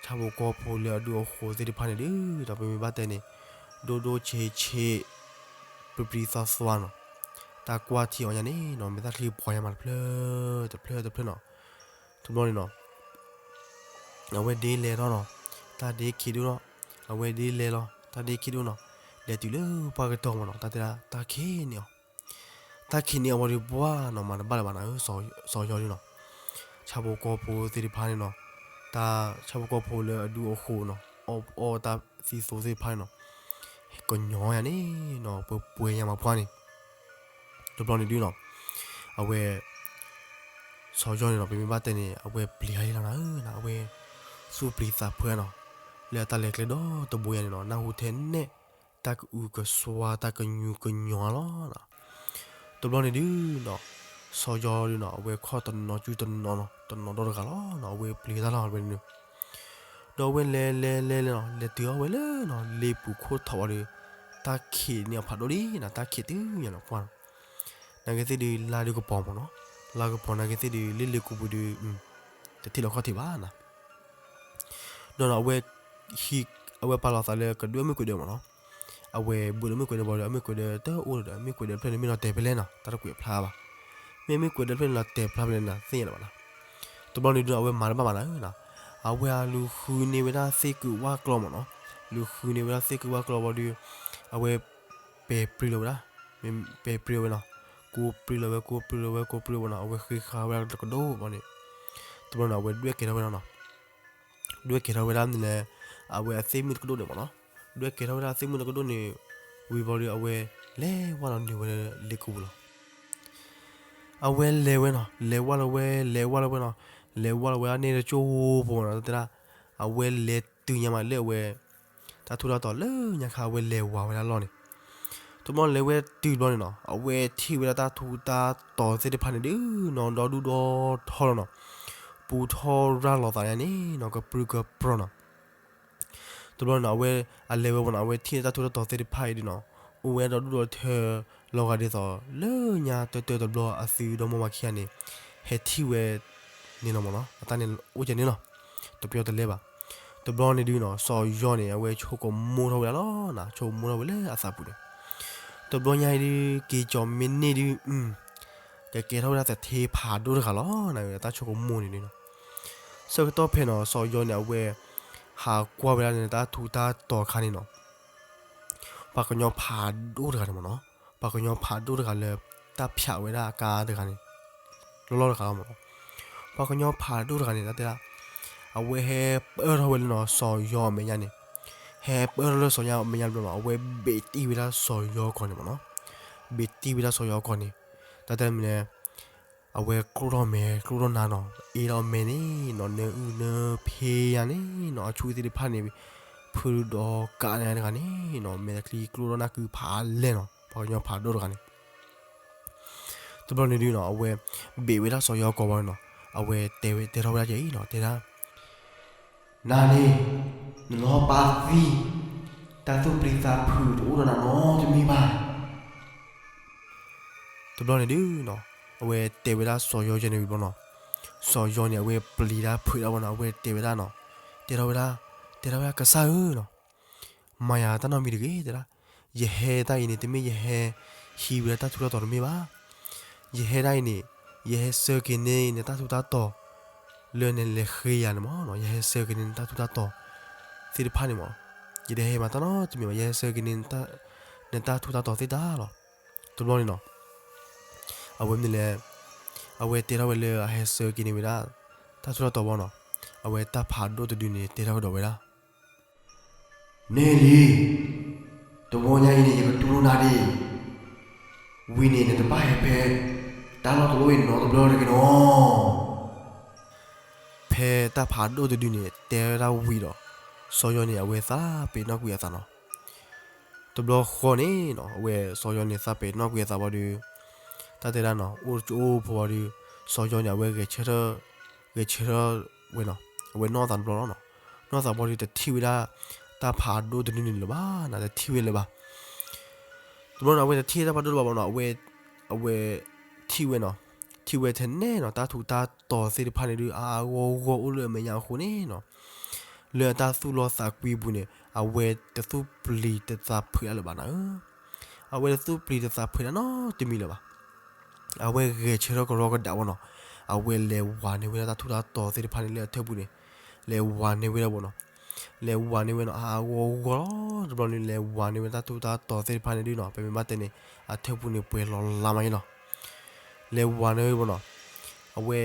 ဆၣ်ဖိကီၢ်ဖိလၢအဒူၣ်အဃိးသ့ၣ်တဖၣ်န့ၣ်ဒုး ဒီးပမ့ၢ်ဘၣ်တဲန့ၣ် ဒိၣ်ဒိၣ်ဆံးဆံး ပျံၤပျံၤသွါသွါနီၤ, တၢ်ကွၢ်ထံအီၤညါန့ၣ်နီၤ မ့ၢ်တၢ်ချံပှီၤညါမးတဖျၢၣ်တဖျၢၣ်တဖျၢၣ်နီၤ. တဘျီန့ၣ်နီၤ အဝဲဒ်လဲၤထီၣ်နီၤ, တၢ်ဒ်ခံးဒိၣ်နီၤ, အဝဲဒ်လဲၤလီၤ တၢ်ဒ်ခံးဒိၣ်နီၤ, လဲၤတုၤလၢပှၢ်ကတီၢ်မ့ၢ်နီၤ တၢ်တဲဒၣ်တၢ်ခံးန့ၢ်အီၤ, တၢ်ခံးန့ၢ်အီၤဝံၤဒီးပှၢ်နီၤ မၤတဘၣ်လၢၤဘၣ်နီၤ စီၤယီၤဒုးနီၤ, ဆၣ်ဖိကီၢ်ဖိသ့ၣ်တဖၣ်န့ၣ်နီၤ, တၢ်ဆၣ်ဖိကီၢ်ဖိလၢအဒူၣ်အဃိးနီၤ အီၣ်အီၣ်တၢ်သံသိသ့ၣ်တဖၣ်န့ၣ်နီၤ ကညီညါန့ၣ်နီၤ ပှဲၤပှဲၤညါမးပှၢ်န့ၣ် တဘျီန့ၣ်ဒုးနီၤ အဝဲ စီၤယီၤန့ၣ်နီၤ ပမ့ၢ်ဘၣ်တဲန့ၣ် အဝဲပျံၤဟါလံလီၤနၤဧၢ, အဝဲ သူၣ်ပျံၤသးဖုးနီၤ, လၢအတၢ်လဲၤကျဲဒီတဘိညါန့ၣ်နီၤ နၢ်ဟူထဲနဲၣ် တၢ်ကအုကစွါ တၢ်ကညူကညီလီၤ. တဘျီန့ၣ်ဒုးနီၤ စီၤယီၤဒုးနီၤ အဝဲခီၣ်တနီၤစုတနီၤနီၤ တနီၤဒီတဂၤလီၤနီၤ အဝဲပျံၤတၢ်လီၤဝဲန့ၣ် ဒီးအဝဲလဲၤလဲၤလဲၤလဲၤနီၤ လဲၤတုၤအီၤဝဲလၢနီၤ လ့ပူၤခိၣ်ထီၣ်ဝံၤဒီး တၢ်ခံးန့ၢ်အီၤဖးဒိၣ်လံနီၤ တၢ်ခံးတုၤညါနီၤ ပှၢ်နီၤ, နာ်က့သ့ၣ်ဒုး လါဒုးကပီၤမ့ၢ်နီၤ, လါကပီၤနာ်က့သ့ၣ်ဒုး လ့လ့ကူပူၤဒုး တထံၣ်လီၤခီၣ်ထံးဘၣ်နီၤ. ဒီးနီၤ အဝဲ ဟံး အဝဲပာ်လီၤသးလၢကဒွဲၣ်မ့ၢ်ကွဲးဒၢမ့ၢ်နီၤ, အဝဲဘူးဒီးမ့ၢ်ကွဲးဒၢဘၣ်ဒီး အမ့ၢ်ကွဲးဒၢတအိၣ်ဒီး မ့ၢ်ကွဲးဒၢတဖျၢၣ်န့ၣ် မ့ၢ်နီၤတဲာ်ဖဲလဲၣ်နီၤ တၢ်တကွဲးဖျါဘၣ်, မ့ၢ်မ့ၢ်ကွဲးဒၢတဖျၢၣ်န့ၣ် နီၤတဲာ်ဖျါဖဲလဲၣ်နီၤ သ့ၣ်ညါလၢၤဘၣ်နီၤ. တဘျီန့ၣ်ဒုး အဝဲမၤတဘၣ်ဘၣ်နီၤ, အဝဲအလူၤဃုန့ၢ်ဝဲဒၣ်သ့ၣ်ကုးဝၣ်ကျီမ့ၢ်နီၤ, လူၤဃုန့ၢ်ဝဲဒၣ်သ့ၣ်ကုးဝၣ်ကျီဘၣ်ဒီး အဝဲ ပဲာ်ပြံလီၤဝဲဒၣ်, မ့ၢ်ပဲာ်ပြံလီၤဝဲနီၤ, ကိးပြံလီၤဝဲ ကိးပြံလီၤဝဲ ကိးပြံလီၤဝဲနီၤ, အဝဲဃ့ဃာ်ဝဲဒၣ်တကဒိၣ်ဘၣ်န့ၣ်, တဘျီန့ၣ် အဝဲဒွဲၣ်ကဲထီၣ်ဝဲဒၣ်နီၤ, ဒွဲၣ်ကဲထီၣ်ဝဲဒၣ်မနုၤလဲၣ်, အဝဲအသ့ၣ်မုၣ်တကဒိၣ်န့ၣ်မ့ၢ်နီၤ, ဒွဲၣ်ကဲထီၣ်ဝဲဒၣ်အသ့ၣ်မုၣ်တကဒိၣ်န့ၣ်, ဝံၤဘၣ်ဒီး အဝဲလဲၤဝဲလီၤနုာ်ဝဲလၢလ့ကူပူၤလီၤ. အဝဲလဲၤဝဲနီၤ, လဲၤဝဲလီၤဝဲ, လဲၤဝဲလီၤဝဲနီၤ, လဲၤဝဲလီၤဝဲဒၣ်န့ၣ်တကၠိဖိနီၤ, တဲဒၣ်, အဝဲလဲၤတုၤညါမးလၢအဝဲ တၢ်ထူးတၢ်တီၤလၢညါခါ အဝဲလဲၤဝၤဝဲဒၣ်လီၢ်န့ၣ်, တဘျီလဲၤဝဲတုၤတဘျီန့ၣ်နီၤ, အဝဲထံၣ်ဝဲဒၣ်တၢ်ထူးတၢ်တီၤသ့ၣ်တဖၣ်န့ၣ်ဒုးနီၤ, ဒီဒူၣ်ဒီထီလီၤနီၤ, ပူထီၣ်ရၤလီၤသးညါန့ၣ်နီၤ, ကပြုၢ်ကပြီၤနီၤ. တဘျီန့ၣ်နီၤ အဝဲ အလဲၤဝဲဝဲနီၤ, အဝဲထံၣ်တၢ်ထူးတၢ်တီၤသ့ၣ်တဖၣ်အံၤဒုးနီၤ, အိၣ်ဝဲဒီဒူၣ်ဒီထၢ လီၤဂာ်ဒ်သိး လၢညါတၢတၢတဘျီအသုဒီမါဝၤခံဂၤန့ၣ် ဟဲထံၣ်ဝဲန့ၣ်လီၤမ့ၢ်နီၤ, အတၢ်န့ၣ်အိၣ်ကဲန့ၣ်လီၤ, တပျီတလဲဘၣ်. တဘျီန့ၣ်ဒုးနီၤ စီၤယီၤန့ၣ် အဝဲဆိကမိၣ်ထီၣ်ဝဲဒၣ်လီၤနီၤ, ဆိကမိၣ်ထီၣ်ဝဲလၢအသးပူၤန့ၣ်, တဘျီညါအံၤဒုး က့ၤကီၤမ့ၢ်န့ၢ်ဒုး ကကဲထီၣ်ဝဲဒၣ်သထ့ဖးဒိၣ်တဂၤလီၤနီၤ, တၢ်ဆိကမိၣ်န့ၣ်ဒုးနီၤ. ဆၢကတီၢ်ဖဲနီၤ စီၤယီၤန့ၣ် အဝဲ ဟးကွၢ်ဝဲဒၣ်န့ၣ် တၢ်ထူးတၢ်တီၤခါန့ၣ်နီၤ, ပှၤကညီဖးဒိၣ်တဂၤန့ၣ်မ့ၢ်နီၤ, ပှၤကညီဖးဒိၣ်တဂၤလၢ တၢ်ဖျးဝဲဒၣ်အကါတဂၤန့ၣ် လီၢ်လီၢ်တဂၤလီၤမ့ၢ်နီၤ. ပှၤကညီဖးဒိၣ်တဂၤန့ၣ် တၢ်တဲဒၣ် အဝဲဟဲပၢၢ်ထီၣ်ဝဲလၢနီၤ စီၤယီၤအမဲာ်ညါန့ၣ်, ဟဲပၢၢ်ထီၣ်လၢစီၤယီအမဲာ်ညါတဘျီနီၤ, အဝဲဘ့ၣ်တံၢ်ဝဲဒၣ်စီၤယီအကိာ်န့ၣ်မ့ၢ်နီၤ. ဘ့ၣ်တံၢ်ဝဲဒၣ်စီၤယီအကိာ်န့ၣ်, တၢ်တဲမနုၤလဲၣ်, အဝဲကျိၣ်ထီၣ်မဲာ်ကျိၣ်ထီၣ်နါနီၤ, အ့ထီၣ်အမဲာ်န့ၣ်နီၤ, နၢအုၣ်နၢဖ့ယါန့ၣ်နီၤ, အဆူၣ်သ့ၣ်တဖၣ်န့ၣ် ဖုဒီးကးန့ၣ်တဂၤန့ၣ်နီၤ, မဲာ်ချံကျိၣ်ထီၣ်နၢ်ကုဖးလဲၢ်နီၤ, ပှၤကညီဖးဒိၣ်တဂၤန့ၣ် တဘျီန့ၣ်ဒုနီၤ, အဝဲဘ့ၣ်ဝဲဒၣ်စီၤယီအကိာ်ဘၣ်နီၤ, အဝဲတဲဝဲ တဲထီၣ်ဝဲဒၣ်ကဲအံၤနီၤ, တဲဒၣ်, နၤန့ၣ် နလီၤပာ်သံ, တၢ်သူၣ်ပျံၤသးဖုးတအိၣ်ဒီးနၤနီတမံၤဘၣ်. တဘျီန့ၣ်ဒုနီၤ, အဝဲတဲဝဲဒၣ်စီၤယီယဲန့ၣ်ဝံၤဘျီနီၤ, စီၤယီန့ၣ် အဝဲပျံၤတၢ်ဖုးဒၣ်ဘၣ်နီၤ, အဝဲတဲဝဲဒၣ်နီၤ, တဲထီၣ်ဝဲဒၣ်, တဲထီၣ်ဝဲဒၣ် ကစၢ်ဧၢနီၤ, မၤယၤတၢ်နီတမံၤတဂ့ၤ တဲဒၣ်, ယဟဲတၢ်အံၤန့ၣ် တမ့ၢ်ယဟဲဟံးဝဲဒၣ်တၢ်ထူးတၢ်တီၤတမ့ၢ်ဘၣ်. ယဟဲဒၣ်အံၤန့ၣ်, ယဟဲဆှၢက့ၤန့ၢ်နတၢ်ထူးတၢ်တီၤ လၢနလဲၤဃ့ယၤန့ၣ်မ့ၢ်နီၤ, ယဟဲဆှၢက့ၤန့ၢ်နတၢ်ထူးတၢ်တီၤသ့ၣ်တဖၣ်န့ၣ်မ့ၢ်, ယတဟဲမၤတၢ်နီတမံၤဘၣ်, ယဟဲဆှၢက့ၤန့ၢ် နတၢ်ထူးတၢ်တီၤသ့ၣ်တၢ်လီၤ. တဘျီန့ၣ်နီၤ, အဝဲမနုၤလဲၣ်, အဝဲတဲထီၣ်ဝဲလၢအဟဲဆှၢက့ၤန့ၢ်ဝဲဒၣ် တၢ်ထူးတၢ်တီၤဘၣ်နီၤ, အဝဲတၢ်ဖးဒိၣ်တဒုန့ၣ် တဲထီၣ်ကဒီးဝဲဒၣ် န့ၢ်လံ, တဝီညါအံၤန့ၣ် ယကတူၢ်လိာ်နၤဒံး, ဝံၤန့ၣ် နတဘၣ်ဟဲဖဲ တၢ်လီၢ်တအိၣ်အံၤနီတဘျီတဂ့ၤနီၤ. ဖဲတၢ်ဖးဒိၣ်တဒုန့ၣ် တဲဝဲဒၣ်ဝံၤဒီး, စီၤယီန့ၣ် အဝဲသးပ့ၤနီၣ်ကွံာ်အသးနီၤ. တဘျီဃီန့ၣ်နီၤ, အဝဲစီၤယီန့ၣ် သးပ့ၤနီၣ်ကွံာ်အသးဘၣ်ဒီး, တၢ်တဲဒၣ်နီၤ, အိၣ်ကၠိအိၣ်ဖိဘၣ်ဒီး, စီၤယီန့ၣ် အဝဲဂဲၤဆၢထၢၣ်, ဂဲၤဆၢထၢၣ်ဝဲနီၤ, အဝဲနီၢ်သးတဘျီလီၤနီၤ. နီၢ်သးဘၣ်ဒီး တထံၣ်ဝဲဒၣ် တၢ်ဖးဒိၣ်တဒုန့ၣ်လၢၤဘၣ်နီၤ, တထံၣ်ဝဲလၢၤဘၣ်. တဘျီန့ၣ် အဝဲတထံၣ်တၢ်ဖးဒိၣ်လၢၤဘၣ်ဘၣ်နီၤ, အဝဲ, အဝဲထံၣ်ဝဲနီၤ, ထံၣ်ဝဲထဲန့ၣ်နီၤ, တၢ်ထူးတၢ်တီၤသ့ၣ်တဖၣ်န့ၣ်ဒုး အါအါဂီၢ်ဂီၢ်အိၣ်လၢအမဲာ်ညါအဃိန့ၣ်နီၤ, လၢအတၢ်သူၣ်လီသးကွံပူၤန့ၣ် အဝဲတသူၣ်ပျံၤတသးဖုးဒၣ်လၢၤဘၣ်နၤဧၢ, အဝဲတသူၣ်ပျံၤတသးဖုးဒၣ်နီတမံၤလၢၤဘၣ်. အဝဲဂဲၤဆၢထၢၣ်ကရီကဒးဝဲနီၤ, အဝဲလဲၤဝၤန့ၢ်ဝဲဒၣ်တၢ်ထူးတၢ်တီၤသ့ၣ်တဖၣ်န့ၣ်လၢအထၢၣ်ပူၤန့ၣ်, လဲၤဝၤန့ၢ်ဝဲဒၣ်ဘၣ်နီၤ, လဲၤဝၤန့ၢ်ဝဲနီၤ, အါအါဂီၢ်ဂီၢ်လီၤ. တဘျီန့ၣ် လဲၤဝၤန့ၢ်ဝဲတၢ်ထူးတၢ်တီၤသ့ၣ်တဖၣ်န့ၣ်ဒုးနီၤ, ပမ့ၢ်ဘၣ်တဲန့ၣ် အထၢၣ်ပူၤန့ၣ်ပှဲၤလီၤလါမးအံၤလီၤ. လဲၤဝၤန့ၢ်ဝဲဘၣ်နီၤ, အဝဲ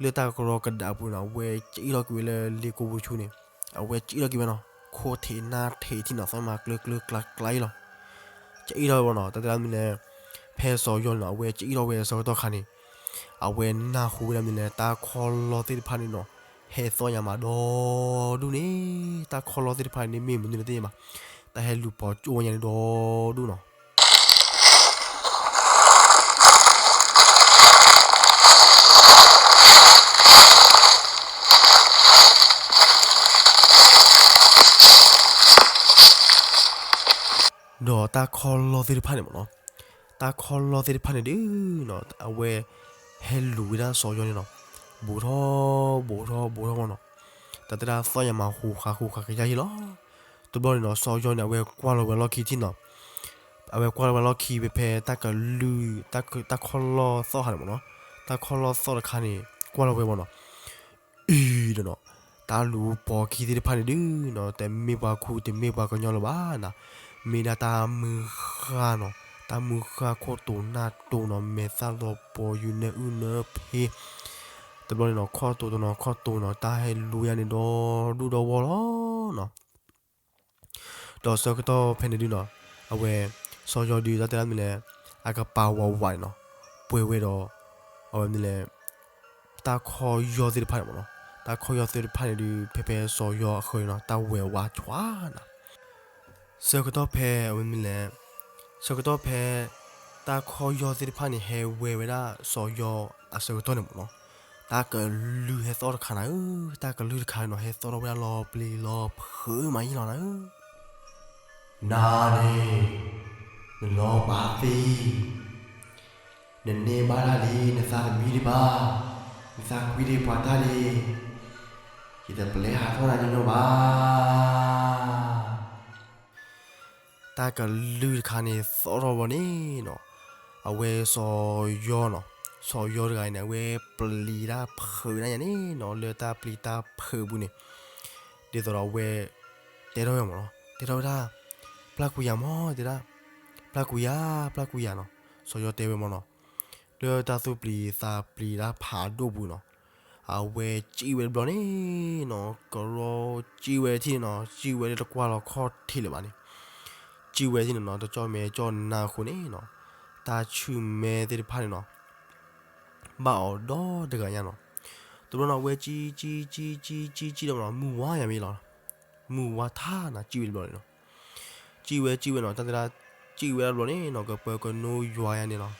လၢတၢ်ကရီကဒးအပူၤနီၤ, အဝဲကအံၣ်ထီၣ်က့ၤဝဲလၢလ့ကိပူၤဆူန့ၣ်, အဝဲကအံၣ်ထီၣ်က့ၤဝဲနီၤ, ခိၣ်ထံးနၢ်ထံးထံၣ်နီၤ, သီၣ်မၤကျၢကျၢကျါကျါအံၤလီၤ. ကအံၣ်ထီၣ်ဝဲဘၣ်နီၤ, တၢ်တဲဒၣ်မနုၤလဲၣ်, ဖဲစီၤယီန့ၣ်နီၤ, အဝဲကအံၣ်ထီၣ်ဝဲအဆၢကတီၢ်ခါန့ၣ်, အဝဲနၢ်ဟူဝဲဒၣ်မနုၤလဲၣ်, တၢ်ခီၣ်လီၢ်သ့ၣ်တဖၣ်န့ၣ်နီၤ, ဟဲသီၣ်ညါမးဒီဒူၣ်န့ၣ်, တၢ်ခီၣ်လီၢ်သ့ၣ်တဖၣ်န့ၣ် မ့ၢ်မနုၤလဲၣ်တသ့ၣ်ညါဘၣ်, တၢ်ဟဲလူၤပိာ်ကၠိညါန့ၣ်ဒီဒူၣ်နီၤ. ဒီးတၢ်ခီၣ်လီၢ်သ့ၣ်တဖၣ်န့ၣ်မ့ၢ်နီၤ, တၢ်ခီၣ်လီၢ်သ့ၣ်တဖၣ်န့ၣ်ဒုးနီၤ, အဝဲဟဲလူၤဝဲဒၣ်စီၤယီန့ၣ်နီၤ, ဘူးထီၣ်ဘူးထီၣ်ဘူးထီၣ်မ့ၢ်နီၤ, တၢ်တဲဒၣ်သီၣ်ညါမးဟူးဃာ်ဟူးဃာ်ကယါယံလီၤ. တဘျီန့ၣ်နီၤ, စီၤယီန့ၣ် အဝဲကွၢ်လီၤဝဲလီၢ်ခံထံၣ်နီၤ, အဝဲကွၢ်လီၤဝဲလီၢ်ခံဖဲဖဲတၢ်ကလုၢ်, တၢ်ခီၣ်လီၢ်သီၣ်ခါန့ၣ်မ့ၢ်နီၤ, တၢ်ခီၣ်လီၢ်သီၣ်တခါန့ၣ် ကွၢ်လီၤဝဲမ့ၢ်နီၤ အံၤဒီးနီၤ, တၢ်လူၤပိာ်ခံသ့ၣ်တဖၣ်န့ၣ်ဒုးနီၤ, တမ့ၢ်ပှၤခူ တမ့ၢ်ပှၤကညီလၢၤဘၣ်နီၤ, မ့ၢ်ဒၣ်တၢ်မုၢ်ဃၢ်နီၤ, တၢ်မုၢ်ဃၢ်ခိၣ်တိၤနၢ်တိၤနီၤ, မဲာ်သၣ်လီၤပှီၤယူၤနၢအုၣ်နၢဖ့, တဘျီန့ၣ်နီၤ, ခီၣ်တိၤတနီၤခီၣ်တိၤနီၤ, တၢ်ဟဲလူၤယါန့ၣ်ဒီဒူၣ်ဒီဝီလီၤနီၤ. ဒီးဆၢကတီၢ်ဖဲန့ၣ်ဒုးနီၤ, အဝဲ စီၤယီဒုး တၢ်တဲဒၣ်မနုၤလဲၣ်, အကပၤဝးဝးန့ၣ်နီၤ, ပှဲၤဝဲဒီး အဝဲမနုၤလဲၣ်, တၢ်ခီၣ်ယီၢ်သ့ၣ်တဖၣ်န့ၣ်မ့ၢ်နီၤ, တၢ်ခီၣ်ယီၢ်သ့ၣ်တဖၣ်န့ၣ်ဒုး ဖဲဖဲစီၤယီအဃၢၤန့ၣ်နီၤ, တၢ်ဝဲၤဝးဆှါနီၤ. ဆၢကတီၢ်ဖဲ အဝဲမနုၤလဲၣ်, ဆၢကတီၢ်ဖဲ တၢ်ခီၣ်ယီၢ်သ့ၣ်တဖၣ်န့ၣ် ဟဲဝဲဝဲဒၣ်စီၤယီအဆၢကတီၢ်န့ၣ်မ့ၢ်နီၤ, တၢ်ကလုၢ်ဟဲသီၣ်တခါနၤဧၢ, တၢ်ကလုၢ်တခါန့ၣ်နီၤ ဟဲသီၣ်ထီၣ်ဝဲဒၣ်လီၤပျံၤလီၤဖုးမးယံလီၤနၤဧၢ. နၤန့ၣ် နလီၤပာ်သံ, နန့ၢ်ဘၣ်တၢ်လံ နသးတမံဒံးဘၣ်, နသးကွံဒံးပှၤတၢ်လံ, ယတပျဲဟးထီၣ်နၤညီညီဘၣ်. တၢ်ကလုၢ်တခါန့ၣ်သီၣ်ထီၣ်ဝဲန့ၣ်နီၤ, အဝဲစီၤယီနီၤ, စီၤယီတဂၤအံၤန့ၣ် အဝဲပျံၤတၢ်ဖုးဒၣ်ညါန့ၣ်နီၤ, လၢတၢ်ပျံၤတၢ်ဖုးအပူၤန့ၣ်, ဒ်သိးဒီးအဝဲ တဲထီၣ်ဝဲမ့ၢ်နီၤ, တဲထီၣ်ဝဲဒၣ်, ပျၢ်ကွံာ်ယၤမး တဲဒၣ်, ပျၢ်ကွံာ်ယၤ, ပျၢ်ကွံာ်ယၤနီၤ, စီၤယီတဲဝဲမ့ၢ်နီၤ, လၢတၢ်သူၣ်ပျံၤသးပျံၤတၢ်ဖးဒိၣ်ပူၤနီၤ, အဝဲစံၣ်ဝဲတဘျီန့ၣ်နီၤ ကရီစံၣ်ဝဲထံၣ်န့ၣ်နီၤ စံၣ်ဝဲလၢတကွၢ်လီၤခီၣ်ထံးလၢၤဘၣ်န့ၣ်, စံၣ်ဝဲထံၣ်န့ၣ်နီၤ တကၠီၣ်မဲာ်ကၠီၣ်နါအဃိန့ၣ်နီၤ, တၢ်ဆူၣ်မဲသ့ၣ်တဖၣ်န့ၣ်နီၤ ဘၣ်အီၤဒီတဂၤညါနီၤ. တဘျီန့ၣ် အဝဲစံၣ်စံၣ်စံၣ်စံၣ်စံၣ်စံၣ်ဒီးနီၤ မုၢ်ဝါယၤမ့ၢ်လီၤ. မုၢ်ဝါထါနီၤ စံၣ်ဝဲတဘျီန့ၣ်နီၤ. စံၣ်ဝဲစံၣ်ဝဲနီၤ တၢ်သ့ၣ်တဖၣ် စံၣ်ဝဲဒၣ်တဘျီန့ၣ်နီၤ ကပၢၤကနိယွၤယၤန့ၣ်လီၤ.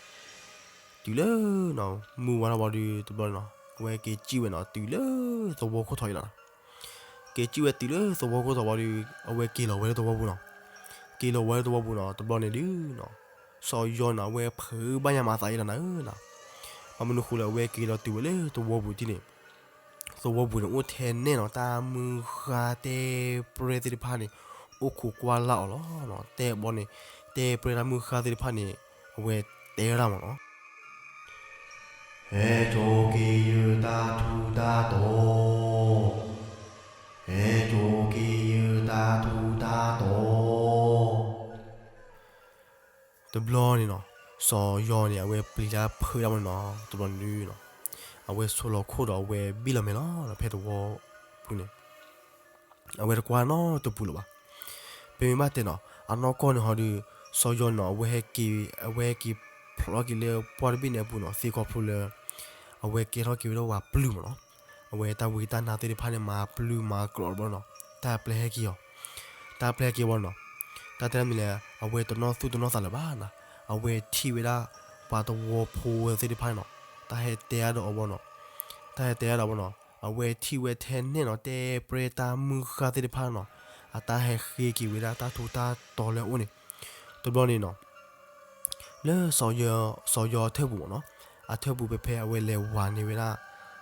တုၤလၢနီၤ မုၢ်ဝါထီၣ်ဘီဒီးတဘျီန့ၣ်နီၤ အဝဲက့ၤစံၣ်ဝဲနီၤ တုၤလၢသဝီခိၣ်ထံးအံၤလီၤနီၤ. က့ၤစံၣ်ဝဲတုၤလၢသဝီခိၣ်ထံးဘီဒီး အဝဲက့ၤလီၤဝဲလၢသဝီပူၤနီၤ. က့ၤလီၤဝဲလၢသဝီပူၤနီၤ တဘျီန့ၣ်ဒုးနီၤ စီၤယီၤန့ၣ် အဝဲဖုးဘၣ်ညါမၤသးအံၤလီၤနၤဧၢနီၤ. ဘၣ်မနုၤဃိလၢအဝဲက့ၤလီၤတုၤဝဲလၢသဝီပူၤထံၣ်န့ၣ် သဝီပူၤန့ၣ် အိၣ်ထဲနဲၣ်နီၤ တၢ်မုၢ်ဃၢ်တဲပြဲသ့ၣ်တဖၣ်န့ၣ် အိၣ်ခိးကွၢ်လၢ်အီၤလီၤနီၤ. တဲဘီန့ၣ် တဲပြဲတၢ်မုၢ်ဃၢ်သ့ၣ်တဖၣ်န့ၣ် အဝဲတဲဝဲဒၣ်မ့ၢ်နီၤ ဟဲကၠီက့ၤယုၢ်တၢ်ထူးတၢ်တီၤ, ဟဲကၠီက့ၤယုၢ်တၢ်ထူးတၢ်တီၤ တဘျီန့ၣ်နီၤ စီၤယီၤန့ၣ် အဝဲပျံၤတၢ်ဖုးဒၣ်မ့ၢ်နီၤ တဘျီန့ၣ်နီၤ အဝဲဆိလီၤခိၣ်ဒီးအဝဲဘံၣ်လီၤမဲာ်လီၤ ဖဲသဝီပူၤန့ၣ် အဝဲတကွၢ်နီတပူၤလၢၤဘၣ်. ပမ့ၢ်ဘၣ်တဲနီၤ အနီၢ်ကီၢ်န့ၣ်ဟီဒီး စီၤယီၤန့ၣ်နီၤ အဝဲဟဲက့ၤ အဝဲဟဲက့ၤဖျိးက့ၤလၢပှၢ်တဘ့ၣ်န့ၣ်အပူၤနီၤ သ့ၣ်ခီဖျိလၢအဝဲကဲထီၣ်က့ၤဝဲဒၣ်ဝၤပျုၢ်မ့ၢ်နီၤ. အဝဲတၢ်ဝံတၢ်နါသ့ၣ်တဖၣ်န့ၣ် မၤပျုၢ်မၤကြီးတဘျီနီၤ တၢ်ပျဲဟဲက့ၤအီၤ တၢ်ပျဲဟဲက့ၤဝဲနီၤ တၢ်တဲဒၣ်မနုၤလဲၣ် အဝဲတနီၣ်သူၣ်တနီၣ်သးလၢၤဘၣ်နီၤ. အဝဲထံၣ်ဝဲဒၣ် ပှၤသဝီဖိသ့ၣ်တဖၣ်န့ၣ်နီၤ တၢ်ဟဲတဲအါဒီးအီၤဘီနီၤ တၢ်ဟဲတဲအါဒီးအီၤဘီနီၤ အဝဲထံၣ်ဝဲထဲနဲၣ်နီၤ တဲပြဲတၢ်မုၢ်ဃၢ်သ့ၣ်တဖၣ်နီၤ အတၢ်ဟဲဃ့က့ၤဝဲဒၣ်တၢ်ထူးတၢ်တီၤလၢအအိၣ်န့ၣ် တဘျီန့ၣ်နီၤ လၢ စီၤယီၤအထၢၣ်ပူၤမ့ၢ်နီၤ အထၢၣ်ပူၤဖဲဖဲအဝဲလဲၤဝၤန့ၢ်ဝဲဒၣ်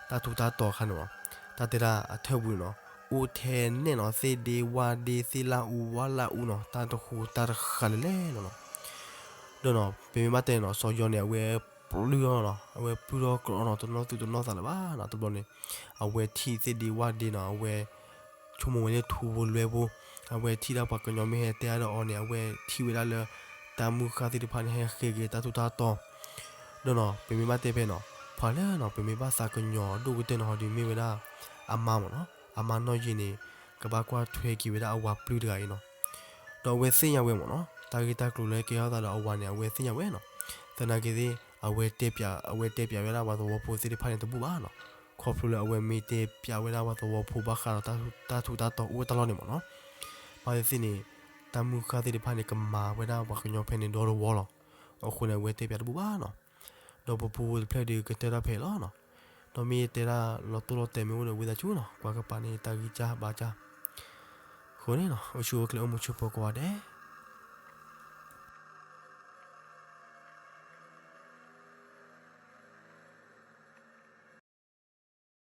တၢ်ထူးတၢ်တီၤအခါန့ၣ်နီၤ တၢ်တဲဒၣ်အထၢၣ်ပူၤန့ၣ်နီၤ အိၣ်ထဲနဲၣ်နီၤ သ့ၣ်ဒ့ဝၣ်ဒ့ သ့ၣ်လၣ်အူဝၣ်လၣ်အူနီၤ တၢ်တဃူတၢ်တဃာ်လၢလဲၣ်လီၤနီၤ. ဒီးနီၤ ပမ့ၢ်ဘၣ်တဲနီၤ စီၤယီၤန့ၣ် အဝဲပျုၢ်အီၤနီၤ အဝဲပျုၢ်ထီၣ်ကြီးအီၤနီၤ တနီၣ်သူၣ်တနီၣ်သးလၢၤဘၣ်နီၤ တဘျီန့ၣ် အဝဲထံၣ်သ့ၣ်ဒ့ဝၣ်ဒ့နီၤ အဝဲ ဆိကမိၣ်ဝဲလၢထူဖိလွဲဖိ အဝဲထံၣ်ဒၣ်ပှၤကညီမ့ၢ်ဟဲတဲအါဒီးအီၤန့ၣ် အဝဲထံၣ်ဝဲဒၣ်လၢ တၢ်မုၢ်ဃၢ်သ့ၣ်တဖၣ်န့ၣ် ဟဲဃ့က့ၤတၢ်ထူးတၢ်တီၤ ဒီးနီၤ ပမ့ၢ်ဘၣ်တဲဖဲနီၤ ပှၤလၢနီၤ ပမ့ၢ်ဘၣ်သးကညီၤအဒိၣ်ကတၢၢ်န့ၣ်ဟီဒီး မ့ၢ်ဝဲဒၣ် အမါမ့ၢ်နီၤ အမါနီၢ်ယ့န့ၣ် ကဘၣ်ကွၢ်ထွဲက့ၤဝဲဒၣ်အဝၤပျုၢ်တဂၤအံၤနီၤ ဒီးအဝဲသ့ၣ်ညါဝဲမ့ၢ်နီၤ တၢ်ဂ့ၢ်တၢ်ကျိၤလၢကဲထီၣ်သးဒီးအဝၤန့ၣ် အဝဲသ့ၣ်ညါဝဲနီၤ သနာ်က့သ့ၣ် အဝဲတဲပၠး အဝဲတဲပၠးဝဲဒၣ်ပှၤသဝီဖိသ့ၣ်တဖၣ်န့ၣ်တဘူၣ်ဘၣ်နီၤ ခီဖျိလၢအဝဲမ့ၢ်တဲပၠးဝဲဒၣ်ပှၤသဝီဖိဘၣ်ဃးဒီးတၢ်ထူးတၢ်တီၤအိၣ်တၢ်လီၢ်န့ၣ်မ့ၢ်နီၤ ဘၣ်သ့ၣ်သ့ၣ်န့ၣ် တၢ်မုၢ်ဃၢ်သ့ၣ်တဖၣ်န့ၣ် ကမၤဝဲဒၣ်ပှၤကညီဖဲန့ၣ်ဒီတဝီလီၤ. အဃိန့ၣ် အဝဲတဲပၠးတဘူၣ်ဘၣ်နီၤ. ဒီးပပူဖိတဖျၢၣ်ဒီးကတၢၢ်တၢ်ဖဲအံၤလီၤနီၤ. ဒီးမ့ၢ်တဲဒၣ်လီၤတိၢ်လီၤတဲာ်မ့ၢ်အိၣ်ဒီးဝံသးစူၤနီၤ ကွၢ်ကပၤန့ၣ် တၢ်ဂံၢ်စၢ်ဘါစၢ် အဃိန့ၣ်နီၤ အိၣ်ဆူၣ်အိၣ်ချ့အိၣ်မုာ်ဆူၣ်ဖိကိးဂၤဒဲး